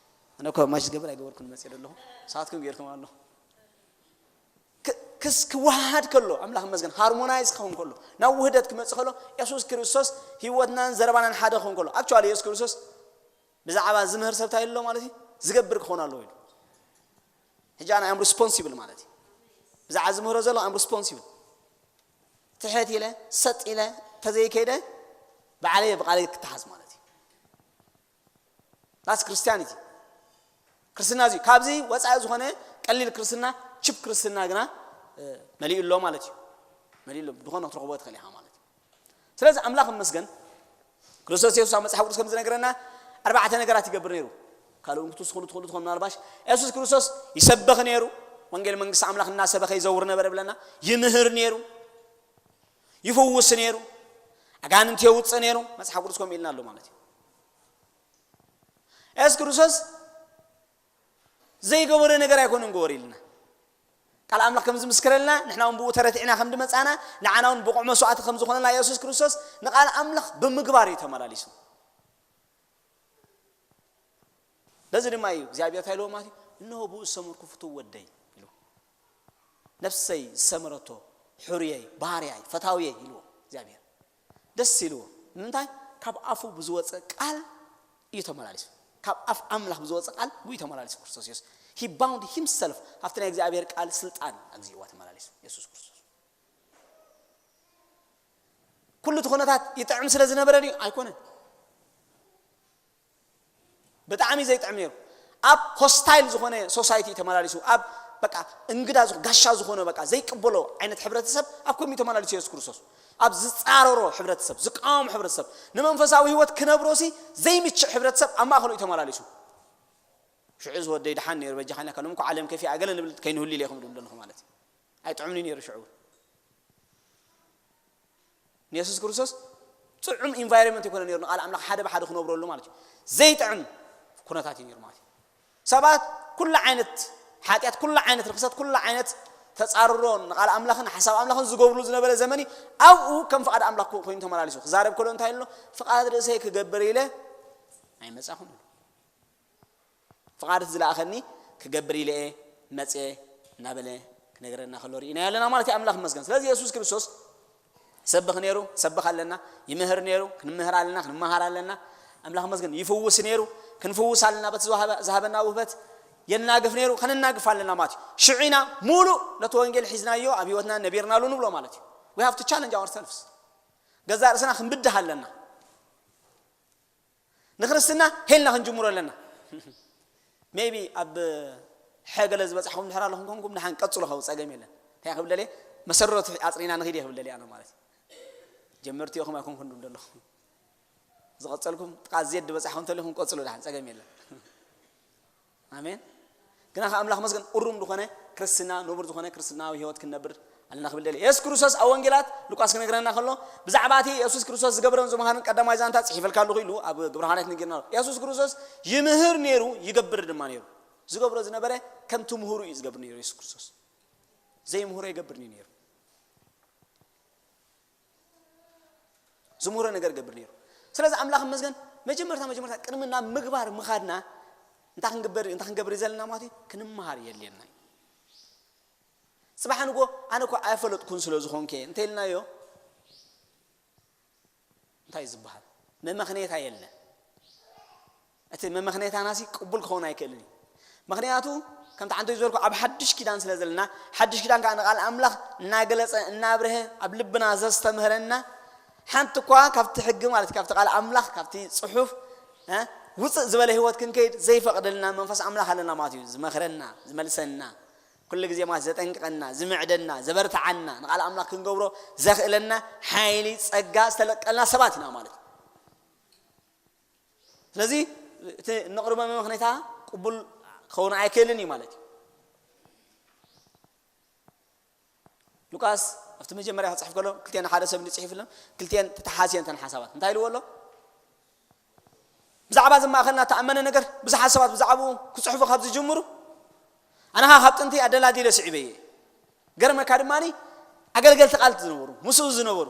ኣነ እኮ ማች ዝገብር ኣይገበርኩን መፅእ ዘለኹ። ሰዓትኩም ገይርኩም ኣለኹ። ክስ ክወሃሃድ ከሎ ኣምላኽ መስገን ሃርሞናይዝ ክኸውን ከሎ፣ ናብ ውህደት ክመፅእ ከሎ፣ የሱስ ክርስቶስ ህይወትናን ዘረባናን ሓደ ክኸውን ከሎ። ኣክቹዋሊ የሱስ ክርስቶስ ብዛዕባ ዝምህር ሰብ እንታይ ኣሎ ማለት እዩ? ዝገብር ክኾን ኣለዎ ኢሉ። ሕጂ ኣነ ኣም ሪስፖንሲብል ማለት እዩ። ብዛዕባ ዝምህሮ ዘሎ ኣም ሪስፖንሲብል። ትሕት ኢለ ሰጥ ኢለ ተዘይከይደ ባዕለየ ብቓለይ ክተሓዝ ማለት እዩ። ዳስ ክርስቲያኒቲ። ክርስትና እዚ ካብዚ ወፃኢ ዝኾነ ቀሊል ክርስትና፣ ችፕ ክርስትና ግና መሊኡ ኣሎ ማለት እዩ። መሊኡ ኣሎ፣ ብዝኾነ ክትረኽቦ ትኽእል ኢኻ ማለት እዩ። ስለዚ ኣምላኽ ይመስገን፣ ክርስቶስ የሱስ ኣብ መፅሓፍ ቅዱስ ከም ዝነገረና ኣርባዕተ ነገራት ይገብር ነይሩ። ካልእ እውን ክትውስኹሉ ትኽእሉ ትኾኑ ምናልባሽ። የሱስ ክርስቶስ ይሰበኽ ነይሩ፣ ወንጌል መንግስቲ ኣምላኽ እናሰበኸ ይዘውር ነበረ ብለና። ይምህር ነይሩ፣ ይፍውስ ነይሩ፣ ኣጋንንት የውፅእ ነይሩ። መፅሓፍ ቅዱስ ከምኡ ኢልና ኣሎ ማለት እዩ። የሱስ ክርስቶስ ዘይገበረ ነገር ኣይኮነን ገበረ ኢልና። ቃል ኣምላኽ ከም ዝምስክረልና፣ ንሕና እውን ብኡ ተረቲዕና ከም ድመጻና፣ ንዓና እውን ብቑዕ መስዋዕቲ ከም ዝኾነና የሱስ ክርስቶስ ንቃል ኣምላኽ ብምግባር እዩ ተመላሊሱ። በዚ ድማ እዩ እግዚኣብሔር እንታይ ኢልዎ ማለት እዩ? "እንሆ ብኡ ዝሰመርኩ ፍቱው ወደይ" ኢሉ። "ነፍሰይ ዝሰመረቶ ሕሩየይ፣ ባርያይ፣ ፈታውየይ" ኢልዎ እግዚኣብሔር። ደስ ኢልዎ። ንምንታይ? ካብ ኣፉ ብዝወፀ ቃል እዩ ተመላሊሱ። ካብ ኣፍ ኣምላኽ ብዝወፀ ቃል ብኡ እዩ ተመላሊሱ ክርስቶስ የሱስ። He bound himself ኣብቲ ናይ እግዚኣብሔር ቃል ስልጣን እግዚኣብዋ ተመላሊሱ የሱስ ክርስቶስ። ኩሉ እቲ ኩነታት ይጥዕም ስለ ዝነበረ ድዩ? ኣይኮነን። ብጣዕሚ ዘይጥዕም ነይሩ። ኣብ ሆስታይል ዝኾነ ሶሳይቲ እዩ ተመላሊሱ። ኣብ በቃ እንግዳ ዝኾ-፣ ጋሻ ዝኾነ በቃ ዘይቅበሎ ዓይነት ሕብረተሰብ ኣብ ከምኡ ተመላሊሱ የሱስ ክርስቶስ። ኣብ ዝጻረሮ ሕብረተሰብ፣ ዝቃወም ሕብረተሰብ፣ ንመንፈሳዊ ህይወት ክነብሮሲ ዘይምችእ ሕብረተሰብ ኣብ ማእከሉ እዩ ተመላሊሱ። ሽዑ ዝወደይ ደሓን ነይሩ፣ በጃኻ ኢልና፣ ካልኦም እኮ ዓለም ከፊኣ ገለ ንብል ከይንህሉ ኢለ ኢኹም ድብል ዘለኹ ማለት እዩ። ኣይጥዕምኒ ነይሩ ሽዑ። ንየሱስ ክርስቶስ ጥዑም ኢንቫይሮንመንት ይኮነ ነይሩ፣ ንቃል ኣምላኽ ሓደ ብሓደ ክነብረሉ ማለት እዩ። ዘይጥዕም ኩነታት እዩ ነይሩ ማለት እዩ። ሰባት ኩሉ ዓይነት ሓጢኣት፣ ኩሉ ዓይነት ርክሰት፣ ኩሉ ዓይነት ተጻርሮ ንቃል ኣምላኽን ሓሳብ ኣምላኽን ዝገብርሉ ዝነበረ ዘመን እዩ። ኣብኡ ከም ፍቓድ ኣምላኽ ኮይኑ ተመላሊሱ ክዛረብ ከሎ እንታይ ኣሎ? "ፍቓድ ርእሰይ ክገብር ኢለ ኣይመጻኹን" ኢሉ። "ፍቓድ እቲ ዝለኣኸኒ ክገብር ኢለ እየ መጽየ" እናበለ ክነግረና ከሎ ርኢና ኣለና ማለት እዩ። ኣምላኽ ይመስገን። ስለዚ የሱስ ክርስቶስ ይሰብኽ ነይሩ፣ ሰብኽ ኣለና፣ ይምህር ነይሩ፣ ክንምህር ኣለና፣ ክንመሃር ኣለና። ኣምላኽ ይመስገን። ይፍውስ ነይሩ፣ ክንፍውስ ኣለና። በቲ ዝወሃበ-፣ ዝሃበና ውህበት የናግፍ ነይሩ፣ ከነናግፍ ኣለና ማለት እዩ። ሽዑ ኢና ሙሉእ ነቲ ወንጌል ሒዝናዮ ኣብ ህይወትና ነቢርናሉ ንብሎ ማለት እዩ። We have to challenge ourselves። ገዛእ ርእስና ክንብድህ ኣለና። ንክርስትና ሄልና ክንጅምሮ ኣለና። ሜይቢ ኣብ ሐ ገለ ዝበፃሕኩም ድሕር ኣለኹም ኮንኩም ንሓን ቀፅሎ፣ ካብ ፀገም የለን። እንታይ ክብል ደልየ? መሰረቱ ኣፅኒና ንኺድ እየ ክብል ደልየ ኣነ ማለት እዩ። ጀመርቲ ኢኹም ኣይኮንኩም ድም ዘለኹም። ዝቐፀልኩም ጥቃ ዜድ ዝበፃሕኩም እንተሊኹም ቀፅሎ፣ ድሓን ፀገም የለን። ኣሜን። ግና ከ ኣምላኽ መስገን፣ እሩም ዝኾነ ክርስትና፣ ንቡር ዝኾነ ክርስትናዊ ህይወት ክንነብር ኣለና ክብል ደልየ። የሱስ ክርስቶስ ኣብ ወንጌላት ሉቃስ ክነግረና ከሎ፣ ብዛዕባ እቲ የሱስ ክርስቶስ ዝገበረን ዝመሃርን ቀዳማይ ዛንታ ጽሒፈልካ ኣለኹ ኢሉ ኣብ ግብረ ሃዋርያት ነጊርና ኣሎ። የሱስ ክርስቶስ ይምህር ነይሩ፣ ይገብር ድማ ነይሩ። ዝገብሮ ዝነበረ ከም ትምህሩ እዩ ዝገብር ነይሩ የሱስ ክርስቶስ። ዘይምህሮ ይገብር ነይሩ። ዝምህሮ ነገር ገብር ነይሩ። ስለዚ ኣምላኽ መስገን፣ መጀመርታ፣ መጀመርታ ቅድሚ ናብ ምግባር ምኻድና እንታይ ክንግበር፣ እንታይ ክንገብር እዩ ዘለና ማለት እዩ? ክንመሃር የድልየና እዩ። ጽባሕ ንጎ ኣነ እኮ ኣይፈለጥኩን ስለ ዝኾንከ እንተ ኢልናዮ፣ እንታይ እዩ ዝበሃል? መመኽኔታ የለ። እቲ መመኽኔታናሲ ቅቡል ክኸውን ኣይክእልን እዩ። ምኽንያቱ፣ ከምቲ ዓንተይ ዝበልኩ፣ ኣብ ሓድሽ ኪዳን ስለ ዘለና፣ ሓድሽ ኪዳን ከኣ ንቓል ኣምላኽ እናገለጸ፣ እናብርሀ፣ ኣብ ልብና ዘስተምህረና፣ ሓንቲ እኳ ካብቲ ሕጊ ማለት፣ ካብቲ ቃል ኣምላኽ፣ ካብቲ ጽሑፍ፣ እ፣ ውጽእ ዝበለ ህይወት ክንከይድ ዘይፈቕደልና መንፈስ ኣምላኽ ኣለና ማለት እዩ። ዝመኽረና፣ ዝመልሰና፣ ኩሉ ግዜ ማለት ዘጠንቅቐና፣ ዝምዕደና፣ ዘበርትዓና፣ ንቓል ኣምላኽ ክንገብሮ ዘኽእለና ሓይሊ፣ ጸጋ ዝተለቀልና ሰባት ኢና ማለት እዩ። ስለዚ እቲ እንቕርቦ መመኽነይታ ቅቡል ክኸውን ኣይክእልን እዩ ማለት እዩ። ሉቃስ ኣብቲ መጀመርያ ክፅሕፍ ከሎ ክልቲኤን ሓደ ሰብ እንዲፅሒፍለን ክልቲኤን ተተሓዝየን እተን ሓሳባት እንታይ ኢልዎ ኣሎ? ብዛዕባ ዝማእኸልና እተኣመነ ነገር ብዙሓት ሰባት ብዛዕባኡ ክፅሕፉ ካብ ዝጅምሩ ኣነኻ ካብ ጥንቲ ኣደላዲለ ስዒበ እየ። ገርመካ ድማ ኣገልገልቲ ቃል ዝነበሩ ምስኡ ዝነበሩ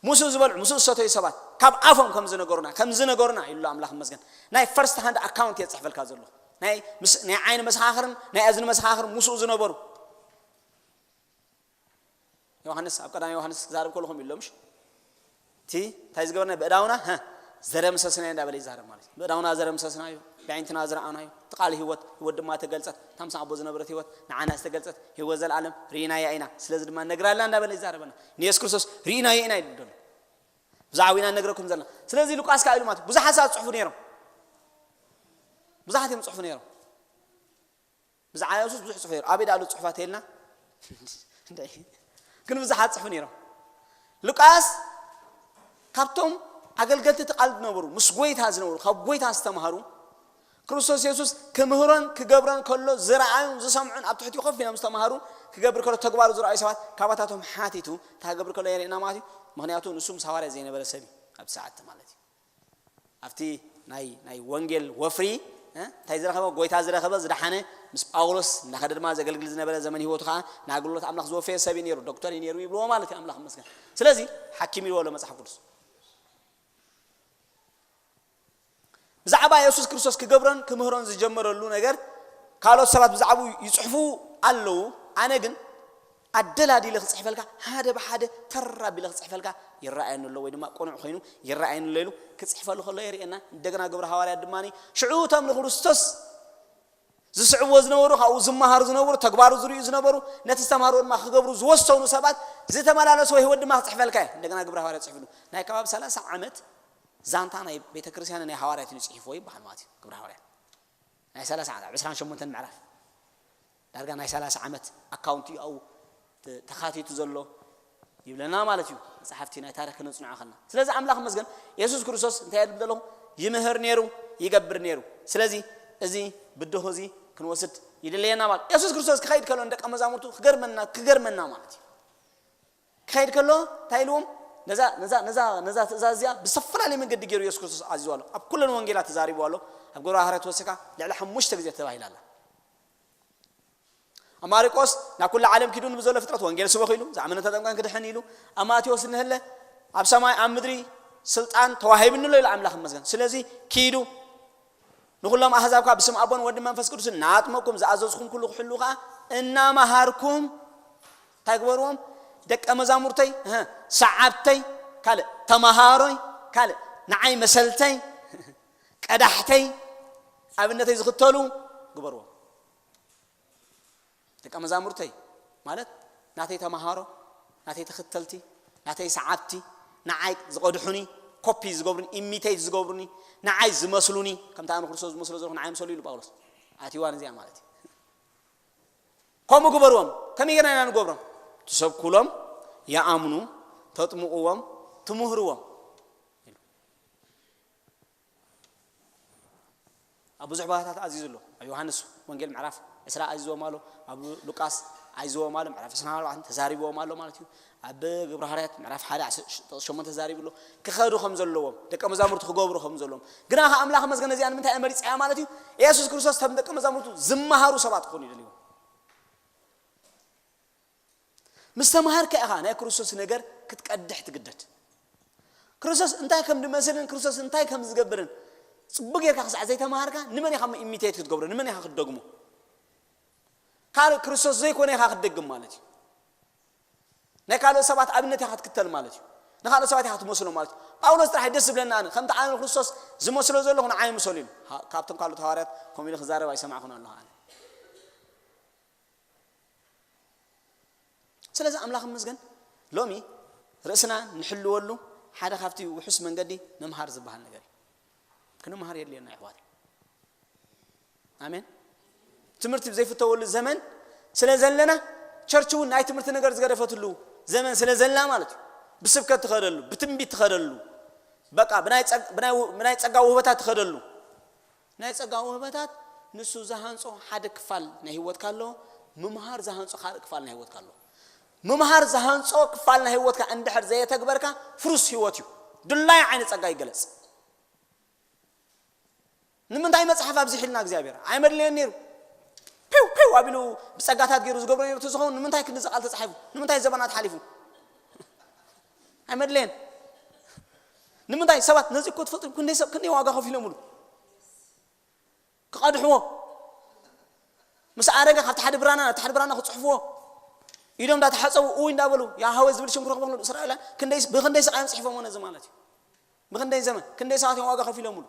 ምስኡ ዝበልዑ ምስኡ ዝሰተዩ ሰባት ካብ ኣፎም ከም ዝነገሩና ከም ዝነገሩና ኢሉ ኣምላኽ መስገን ናይ ፈርስት ሃንድ ኣካውንት እየ ዝፅሕፈልካ ዘሎ ናይ ምስ- ናይ ዓይኒ መሰኻኽርን ናይ እዝኒ መሰኻኽርን ምስኡ ዝነበሩ ዮሃንስ ኣብ ቀዳማይ ዮሃንስ ክዛረብ ከለኹም ኢሎም ምሽ እቲ እንታይ ዝገበርና ብእዳውና ዘረምሰስናዮ እንዳበለ ይዛረብ ማለት እዩ። ብእዳውና ዘረምሰስናዮ ብዓይንትና ዝረኣናዮ እቲ ቃል ህይወት ህይወት ድማ ተገልጸት እታ ምስ ኣቦ ዝነበረት ህይወት ንዓና ዝተገልጸት ህይወት ዘለኣለም ርኢናያ ኢና ስለዚ ድማ ነግራልና እንዳበለ ይዛረበና ንየሱስ ክርስቶስ ርኢናዮ ኢና ይብል ዘሎ። ብዛዕባ ኢና ነግረኩም ዘለና ስለዚ ሉቃስ ከዓ ኢሉ ማለት ብዙሓት ሰባት ጽሑፉ ነይሮም ብዙሓት እዮም ጽሑፉ ነይሮም ብዛዕባ የሱስ ብዙሕ ጽሑፍ ነይሩ ኣበይ ዳሉ ጽሑፋት የልና ግን ብዙሓት ጽሑፍ ነይሮም ሉቃስ ካብቶም ኣገልገልቲ እቲ ቃል ዝነበሩ ምስ ጎይታ ዝነበሩ ካብ ጎይታ ዝተማሃሩ ክርስቶስ የሱስ ክምህሮን ክገብሮን ከሎ ዝረኣዩን ዝሰምዑን ኣብ ትሕቲኡ ኮፍ ኢሎም ዝተማሃሩ ክገብር ከሎ ተግባሩ ዝረኣዩ ሰባት ካባታቶም ሓቲቱ እንታይ ክገብር ከሎ የርእና ማለት እዩ ምክንያቱ ንሱ ምስ ሃዋርያ ዘይነበረ ሰብ እዩ ኣብ ሰዓት ማለት እዩ ኣብቲ ናይ ናይ ወንጌል ወፍሪ እንታይ ዝረኸበ ጎይታ ዝረኸበ ዝደሓነ ምስ ጳውሎስ እናኸደ ድማ ዘገልግል ዝነበረ ዘመን ህይወቱ ከዓ ንኣገልግሎት ኣምላኽ ዝወፈየ ሰብ እዩ ነይሩ ዶክተር እዩ ነይሩ ይብልዎ ማለት እዩ ኣምላኽ መስገን ስለዚ ሓኪም ይልዎ ኣሎ መፅሓፍ ቅዱስ ብዛዕባ የሱስ ክርስቶስ ክገብሮን ክምህሮን ዝጀመረሉ ነገር ካልኦት ሰባት ብዛዕባኡ ይፅሕፉ ኣለዉ ኣነ ግን ኣደላዲለ ክፅሕፈልካ ሓደ ብሓደ ተር ኣቢለ ክፅሕፈልካ ይረኣየኒ ኣሎ ወይ ድማ ቅኑዕ ኮይኑ ይረኣየኒ ኣሎ ኢሉ ክፅሕፈሉ ከሎ የርእየና እንደገና ግብረ ሃዋርያት ድማ ሽዑ እቶም ንክርስቶስ ዝስዕብዎ ዝነበሩ ካብኡ ዝመሃሩ ዝነበሩ ተግባሩ ዝርእዩ ዝነበሩ ነቲ ዝተማሃርዎ ድማ ክገብሩ ዝወሰኑ ሰባት ዝተመላለስዎ ህይወት ድማ ክፅሕፈልካ እየ እንደገና ግብረ ሃዋርያት ፅሕፍሉ ናይ ከባቢ ሰላሳ ዓመት ዛንታ ናይ ቤተ ክርስቲያን ናይ ሃዋርያት እዩ ፅሒፍዎ ይበሃል ማለት እዩ ግብረ ሃዋርያት ናይ ሰላሳ ዓመት ዕስራን ሸሞንተን ምዕራፍ ዳርጋ ናይ ሰላሳ ዓመት ኣካውንት እዩ ኣብኡ ተኻቲቱ ዘሎ ይብለና ማለት እዩ መፅሓፍቲ ናይ ታሪክ ክነፅንዖ ከልና ስለዚ ኣምላኽ መስገን የሱስ ክርስቶስ እንታይ የድል ዘለኹ ይምህር ነይሩ ይገብር ነይሩ ስለዚ እዚ ብድኹ እዚ ክንወስድ ይድለየና ማለት የሱስ ክርስቶስ ክኸይድ ከሎ ንደቀ መዛሙርቱ ክገርመና ክገርመና ማለት እዩ ክኸይድ ከሎ እንታይ ኢልዎም ነዛ ነዛ ነዛ ነዛ ትእዛዝ እዚኣ ብዝተፈላለየ መንገዲ ገይሩ የሱስ ክርስቶስ ኣዚዙ ኣሎ ኣብ ኩለን ወንጌላት ተዛሪቡ ኣሎ ኣብ ግብረ ሃዋርያት ወሲካ ልዕሊ ሓሙሽተ ግዜ ተባሂላ ኣላ ኣብ ማርቆስ ናብ ኩሉ ዓለም ኪዱ ንብዘሎ ፍጥረት ወንጌል ስበኽ ኢሉ ዝኣመነ ተጠምቀን ክድሕን ኢሉ ኣብ ማቴዎስ እንህለ ኣብ ሰማይ ኣብ ምድሪ ስልጣን ተዋሂብኒ ኣሎ ኢሉ ኣምላኽ መስገን ስለዚ ኪዱ ንኹሎም ኣህዛብ ከዓ ብስም ኣቦን ወዲ መንፈስ ቅዱስን እናኣጥመቅኩም ዝኣዘዝኩም ኩሉ ክሕሉ ከዓ እናመሃርኩም እንታይ ግበርዎም ደቀ መዛሙርተይ ሰዓብተይ ካልእ ተመሃሮይ ካልእ ንዓይ መሰልተይ ቀዳሕተይ ኣብነተይ ዝኽተሉ ግበርዎም ደቀ መዛሙርተይ ማለት ናተይ ተመሃሮ ናተይ ተኽተልቲ ናተይ ሰዓብቲ ንዓይ ዝቐድሑኒ ኮፒ ዝገብሩኒ ኢሚቴት ዝገብሩኒ ንዓይ ዝመስሉኒ ከምቲ ኣነ ክርስቶስ ዝመስሎ ዘለኹ ንዓይ ምሰሉ ኢሉ ጳውሎስ ኣቲዋን እዚኣ ማለት እዩ ከምኡ ግበርዎም ከመይ ጌርና ኢና ንገብሮም ትሰብኩሎም ይኣምኑ ተጥምቕዎም ትምህርዎም ኣብ ብዙሕ ቦታታት ኣዚዙ ኣሎ ኣብ ዮሃንስ ወንጌል ምዕራፍ ዕስራ ኣዚዝዎም ኣሎ ኣብ ሉቃስ ኣዚዝዎም ኣሎ ምዕራፍ ዕስራ ኣርባዕተ ተዛሪብዎም ኣሎ ማለት እዩ ኣብ ግብረ ሃዋርያት ምዕራፍ ሓደ ጥቕስ ሸሞንተ ተዛሪቡ ኣሎ ክኸዱ ከም ዘለዎም ደቀ መዛሙርቲ ክገብሩ ከም ዘለዎም ግና ከ ኣምላኽ መስገን እዚኣ ንምንታይ እየ መሪፀያ ማለት እዩ የሱስ ክርስቶስ ከም ደቀ መዛሙርቱ ዝመሃሩ ሰባት ክኾኑ ይደልዎም ምስ ተምሃርካ ኢኻ ናይ ክርስቶስ ነገር ክትቀድሕ ትግደድ። ክርስቶስ እንታይ ከም ዝመስልን ክርስቶስ እንታይ ከም ዝገብርን ጽቡቕ ጌርካ ክሳዕ ዘይተምሃርካ ንመን ኢኻ ኢሚቴት ክትገብሮ? ንመን ኢኻ ክትደግሞ? ካልእ ክርስቶስ ዘይኮነ ኢኻ ክትደግም ማለት እዩ። ናይ ካልኦት ሰባት ኣብነት ኢኻ ክትክተል ማለት እዩ። ንኻልኦት ሰባት ኢኻ ትመስሎ ማለት እዩ። ጳውሎስ ጥራሕ ደስ ዝብለና ኣነ ከምቲ ኣነ ንክርስቶስ ዝመስሎ ዘለኹ ንዓይ ምሰሉ ኢሉ። ካብቶም ካልኦት ሃዋርያት ከምኡ ኢሉ ክዛረብ ኣይሰማዕኩን ኣለኹ ኣነ። ስለዚ ኣምላኽ ይመስገን ሎሚ ርእስና ንሕልወሉ ሓደ ካብቲ ውሑስ መንገዲ ምምሃር ዝበሃል ነገር እዩ። ክንምሃር የድልየና ኣሕዋት። ኣሜን። ትምህርቲ ዘይፍተወሉ ዘመን ስለ ዘለና ቸርች እውን ናይ ትምህርቲ ነገር ዝገደፈትሉ ዘመን ስለ ዘለና ማለት እዩ። ብስብከት ትኸደሉ፣ ብትንቢት ትኸደሉ፣ በቃ ብናይ ጸግ- ብናይ ው- ብናይ ጸጋ ውህበታት ትኸደሉ። ናይ ጸጋ ውህበታት ንሱ ዝሃንጾ ሓደ ክፋል ናይ ህይወትካ ኣሎ። ምምሃር ዝሃንጾ ካልእ ክፋል ናይ ህይወትካ ኣሎ። ምምሃር ዝሃንጾ ክፋል ናይ ህይወትካ እንድሕር ዘየተግበርካ፣ ፍሩስ ህይወት እዩ። ድላይ ዓይነት ጸጋ ይገለጽ። ንምንታይ መጽሓፍ ኣብዚሕልና እግዚኣብሔር ኣይመድለየን ነይሩ? ፒው ፒው ኣቢሉ ብጸጋታት ገይሩ ዝገብሮ ነይሩ እንተዝኸውን፣ ንምንታይ ክንዲ ቃል ተጻሒፉ? ንምንታይ ዘበናት ሓሊፉ? ኣይመድለየን። ንምንታይ ሰባት ነዚ እኮ ትፈልጡ፣ ክንደይ ሰብ ክንደይ ዋጋ ከፊሎምሉ ክቐድሕዎ፣ ምስ ኣረገ ካብቲ ሓደ ብራና ናብቲ ሓደ ብራና ክጽሕፍዎ፣ ኢዶም እንዳተሓጸቡ እውይ እንዳበሉ ያሃወ ዝብል ሽም ክረኽቦ ከሎ፣ እስራኤላውያን ክንደይ ብክንደይ ስቓዮም ጽሒፎምዎ ነዚ ማለት እዩ። ብክንደይ ዘመን ክንደይ ሰባት እዮም ዋጋ ከፊሎምሉ።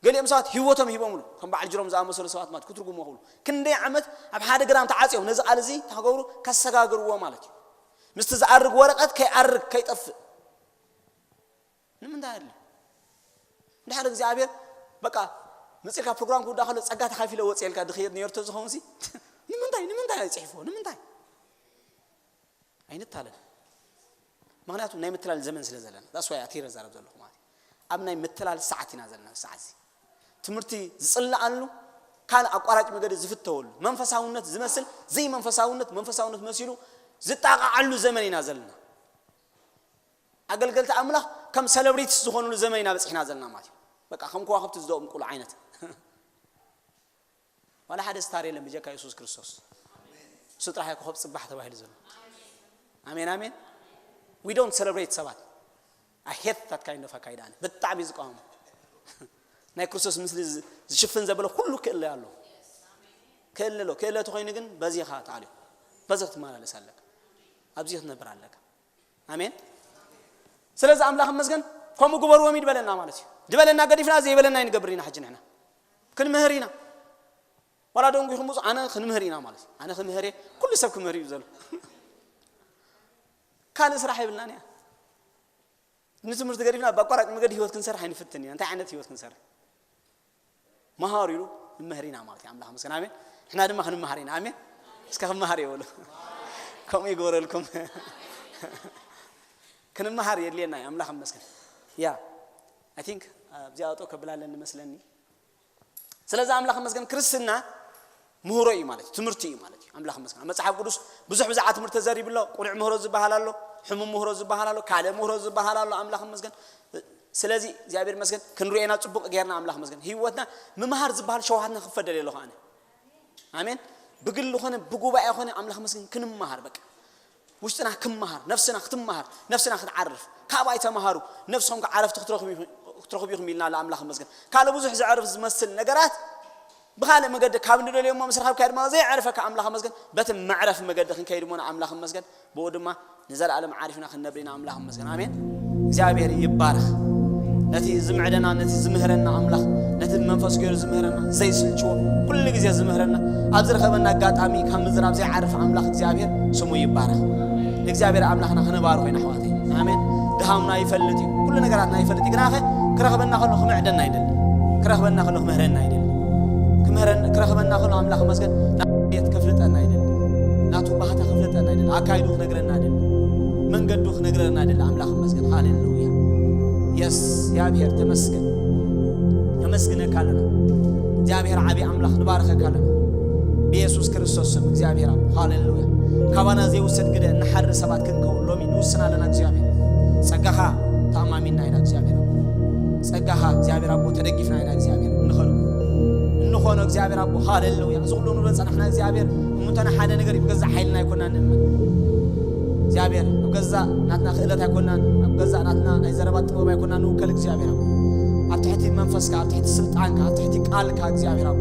ገሊኦም ሰባት ህይወቶም ሂቦምሉ፣ ከም በዓል ጅሮም ዝኣመሰሉ ሰባት ማለት ክትርጉምዎ ክብሉ፣ ክንደይ ዓመት ኣብ ሓደ ግራም ተዓጽዮም ነዚ ቃል እዚ ተኸገብሩ ከሰጋግርዎ ማለት እዩ። ምስቲ ዝኣርግ ወረቐት ከይኣርግ ከይጠፍእ። ንምንታይ ኣድልዩ? እንድሕር እግዚኣብሔር በቃ መፂእካ ፕሮግራም ክውዳ ከሎ ጸጋ ተኻፊለ ወፅኤልካ ድኽየድ ነርቶ ዝኸውን ሲ ንምንታይ ንምንታይ ኣይፅሕፎ ንምንታይ ኣይንታለን? ምክንያቱ ናይ ምትላል ዘመን ስለ ዘለና that's why ኣትይረ ዛረብ ዘለኹ ማለት እዩ። ኣብ ናይ ምትላል ሰዓት ኢና ዘለና ሰዓት እዚ ትምህርቲ ዝፅለኣሉ ካልእ ኣቋራጭ መገዲ ዝፍተወሉ መንፈሳውነት ዝመስል ዘይመንፈሳውነት መንፈሳውነት መሲሉ ዝጣቃዓሉ ዘመን ኢና ዘለና። ኣገልገልቲ ኣምላኽ ከም ሰለብሪትስ ዝኾኑሉ ዘመን ኢና በፂሕና ዘለና ማለት እዩ። በቃ ከም ከዋኽብቲ ዝደምቁሉ ዓይነት ዋላ ሓደ ስታር የለን ብጀካ የሱስ ክርስቶስ። እሱ ጥራሕ እዩ ኮኸብ ፅባሕ ተባሂሉ ዘሎ። ኣሜን ኣሜን። We don't celebrate ሰባት። I hate that kind of ኣካይዳ ኣነ ብጣዕሚ ዝቃወሞ ናይ ክርስቶስ ምስሊ ዝ- ዝሽፍን ዘበለ ኩሉ ክእለ ኣሎ። ክእለ ኣሎ ክእለ ተኮይኑ ግን በዚኻ ተዓልዮ በዚ ክትመላለስ ኣለካ። ኣብዚ ክትነብር ኣለካ። ኣሜን። ስለዚ ኣምላኽ መስገን ከምኡ ግበርዎም ይድበለና ማለት እዩ። ድበለና ገዲፍና ዘይበለና ይንገብር ኢና ሕጂ ንሕና ክንምህር ኢና። ዋላ ደንጉ ይኹምፁ ኣነ ክንምህር ኢና ማለት እዩ። ኣነ ክምህር እየ ኩሉ ሰብ ክምህር እዩ ዘሎ። ካልእ ስራሕ የብልናን እያ። ንትምህርቲ ገዲፍና ብኣቋራጭ መገዲ ህይወት ክንሰርሕ ኣይንፍትን ኢና። እንታይ ዓይነት ህይወት ክንሰርሕ? መሃሩ ኢሉ ንመህር ኢና ማለት እዩ። ኣምላኽ መስገን ኣሜን። ንሕና ድማ ክንመሃር ኢና ኣሜን። እስከ ክመሃር የበሉ ከምኡ ይግበረልኩም። ክንመሃር የድልየና እዩ። ኣምላኽ መስገን ያ I think ኣብዚኣ ጠው ከብላለን ንመስለኒ። ስለዚ ኣምላኽ መስገን ክርስትና ምህሮ እዩ ማለት እዩ ትምህርቲ እዩ ማለት እዩ። ኣምላኽ መስገን ኣብ መጽሓፍ ቅዱስ ብዙሕ ብዛዕባ ትምህርቲ ተዘሪቡ ኣሎ። ቁኑዕ ምህሮ ዝበሃል ኣሎ፣ ሕሙም ምህሮ ዝበሃል ኣሎ፣ ካልእ ምህሮ ዝበሃል ኣሎ። ኣምላኽ መስገን ስለዚ እግዚኣብሔር መስገን ክንሪኤና ጽቡቕ ጌርና ኣምላኽ መስገን ህይወትና ምምሃር ዝበሃል ሸውሃትና ክፈደል የለኹ ኣነ ኣሜን። ብግሊ ኾነ ብጉባኤ ኾነ ኣምላኽ መስገን ክንመሃር በቃ ውሽጥና ክመሃር ነፍስና ክትመሃር ነፍስና ክትዓርፍ ካባይ ተመሃሩ። ነፍስኹም ክዓረፍቲ ክትረኽቡ ኢኹም ኢልና ለኣምላኽ መስገን ካልእ ብዙሕ ዘዕርፍ ዝመስል ነገራት ብኻልእ መገዲ ካብ ንደልዮ እሞ ምስ ረኸብካዮ ድማ ዘይዕርፈካ ኣምላኽ መስገን በቲ መዕረፍ መገዲ ክንከይድ እሞ ንኣምላኽ መስገን ብኡ ድማ ንዘለኣለም ዓሪፍና ክንነብር ኢና ኣምላኽ መስገን ኣሜን። እግዚኣብሔር ይባረኽ። ነቲ ዝምዕደና ነቲ ዝምህረና ኣምላኽ ነቲ መንፈስ ገይሩ ዝምህረና ዘይስልችዎ ኩሉ ግዜ ዝምህረና ኣብ ዝረኸበና ኣጋጣሚ ካብ ምዝራብ ዘይዓርፍ ኣምላኽ እግዚኣብሔር ስሙ ይባረኽ። ንእግዚኣብሔር ኣምላኽና ክነባርኾ ኢና ኣሕዋተይ ኣሜን። ድሃምና ይፈልጥ እዩ ኩሉ ነገራትና ይፈልጥ እዩ ግናኸ ክረኽበና ከሎ ክምዕደና ኣይደሊ ክረኽበና ከሎ ክምህረና ኣይደሊ ክምህረን ክረኽበና ከሎ ኣምላኽ መስገን ናት ከፍልጠና ኣይደሊ ናቱ ባህታ ከፍልጠና ኣይደሊ ኣካይዱ ክነግረና ኣይደሊ መንገዱ ክነግረና ኣይደሊ ኣምላኽ መስገን ሃሌሉያ የስ እግዚኣብሔር ተመስገን ነመስግነካ ኣለና እግዚኣብሔር ዓብዪ ኣምላኽ ንባርኸካ ኣለና ብየሱስ ክርስቶስ ስም እግዚኣብሔር ኣብ ሃሌሉያ ካባና ዘይውሰድ ግደ ንሓሪ ሰባት ክንከውን ሎሚ ንውስን ኣለና እግዚኣብሔር ጸጋኻ ተኣማሚና ኢና እግዚኣብሔር ኣብ ጸጋኻ እግዚኣብሔር ኣቦ ተደጊፍና ኢና እግዚኣብሔር እንኸዶ እንኾኖ እግዚኣብሔር ኣቦ ሃሌሉያ እዚ ኩሉ ንብሎ ጸናሕና እግዚኣብሔር እሙንተና ሓደ ነገር ብገዛእ ሓይልና ኣይኮና ንእመን እግዚኣብሔር ኣብ ገዛእ ናትና ክእለት ኣይኮናን ኣብ ገዛእ ናትና ናይ ዘረባ ጥበብ ኣይኮና ንውከል እግዚኣብሔር ኣቦ ኣብ ትሕቲ መንፈስካ ኣብ ትሕቲ ስልጣንካ ኣብ ትሕቲ ቃልካ እግዚኣብሔር ኣቦ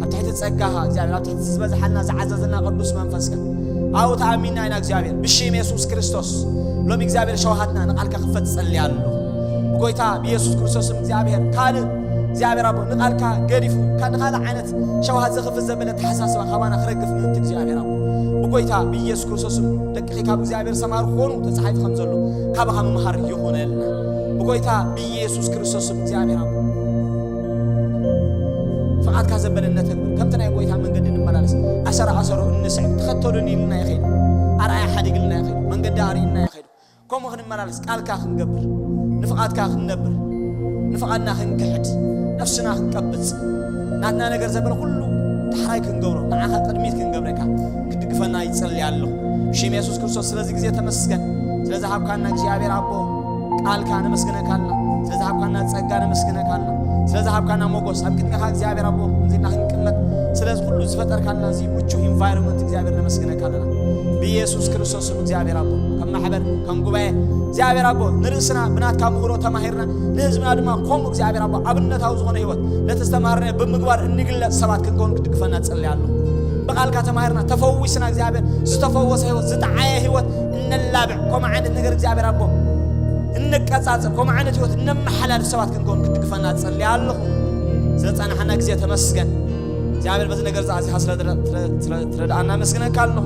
ኣብ ትሕቲ ጸጋኻ እግዚኣብሔር ኣብ ትሕቲ ዝበዝሓልና ዝዓዘዘና ቅዱስ መንፈስካ ኣብኡ ተኣሚንና ኢና እግዚኣብሔር ብሽም የሱስ ክርስቶስ ሎሚ እግዚኣብሔር ሸውሃትና ንቃልካ ክፈት ጸልያ ኣሎ ብጎይታ ብየሱስ ክርስቶስም እግዚኣብሔር ካልእ እግዚኣብሔር ኣቦ ንቃልካ ገዲፉ ንካልእ ዓይነት ሸውሃት ዘኽፍት ዘበለ ተሓሳስባ ካባና ክረግፍ ምእንቲ እግዚኣብሔር ኣቦ ብጎይታ ብኢየሱስ ክርስቶስም ደቅኺ ካብ እግዚኣብሔር ሰማር ክኾኑ ተጻሒፉ ከም ዘሎ ካባኻ ምምሃር ይኹነልና ብጎይታ ብኢየሱስ ክርስቶስም እግዚኣብሔር ኣቦ ፍቓድካ ዘበለ እነተግብር ከምቲ ናይ ጎይታ መንገዲ ንመላለስ ኣሰር ኣሰሩ እንስዕብ ተኸተሉኒ ኢልና ይኸይድ ኣርኣያ ሓዲግልና ይኸይድ መንገዲ ኣርእና ይኸይድ ከምኡ ክንመላለስ ቃልካ ክንገብር ንፍቓድካ ክንነብር፣ ንፍቓድና ክንክሕድ፣ ነፍስና ክንቀብጽ፣ ናትና ነገር ዘበለ ኩሉ ዳሕራይ ክንገብሮ፣ ንዓኻ ቅድሚት ክንገብረካ ክትድግፈና ይጸሊ ኣለኹ። ብሽም የሱስ ክርስቶስ ስለዚ ግዜ ተመስገን። ስለዚ ሃብካና እግዚኣብሔር ኣቦ ቃልካ ነመስግነካ ኣለና። ስለዚ ሃብካና ጸጋ ነመስግነካ ኣለና። ስለዚ ሃብካና ሞጎስ ኣብ ቅድሚኻ እግዚኣብሔር ኣቦ እንዚና ክንቅመጥ ስለዚ ኩሉ ዝፈጠርካልና እዚ ምቹ ኢንቫይሮንመንት እግዚኣብሔር ነመስግነካ ኣለና። ብኢየሱስ ክርስቶስ ስም እግዚኣብሔር ኣቦ ከም ማሕበር ከም ጉባኤ እግዚኣብሔር ኣቦ ንርእስና ብናትካ ምህሮ ተማሂርና ንህዝብና ድማ ከምኡ እግዚኣብሔር ኣቦ ኣብነታዊ ዝኾነ ህይወት ነቲ ዝተማሃርናዮ ብምግባር እንግለጽ ሰባት ክንከውን ክትድግፈና ጸልያለሁ። ብቓልካ ተማሂርና ተፈዊስና እግዚኣብሔር ዝተፈወሰ ህይወት ዝጠዓየ ህይወት እነላብዕ ከምኡ ዓይነት ነገር እግዚኣብሔር ኣቦ እነቀጻጽር ከምኡ ዓይነት ህይወት እነመሓላልፍ ሰባት ክንከውን ክትድግፈና ጸልያ ኣለኹ። ስለጸናሕና ግዜ ተመስገን እግዚኣብሔር በዚ ነገር እዚ ኣዚኻ ስለ ትረ- ትረ- ትረ- ትረድኣና መስግነካ ኣለኹ።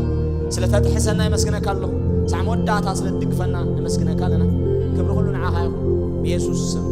ስለ ተጥሕሰና ይመስግነካ ኣለኹ። ሳዕ መወዳእታ ስለ ትድግፈና ነመስግነካ ኣለና። ክብሪ ኩሉ ንዓኻ ይኹን ብየሱስ ስም።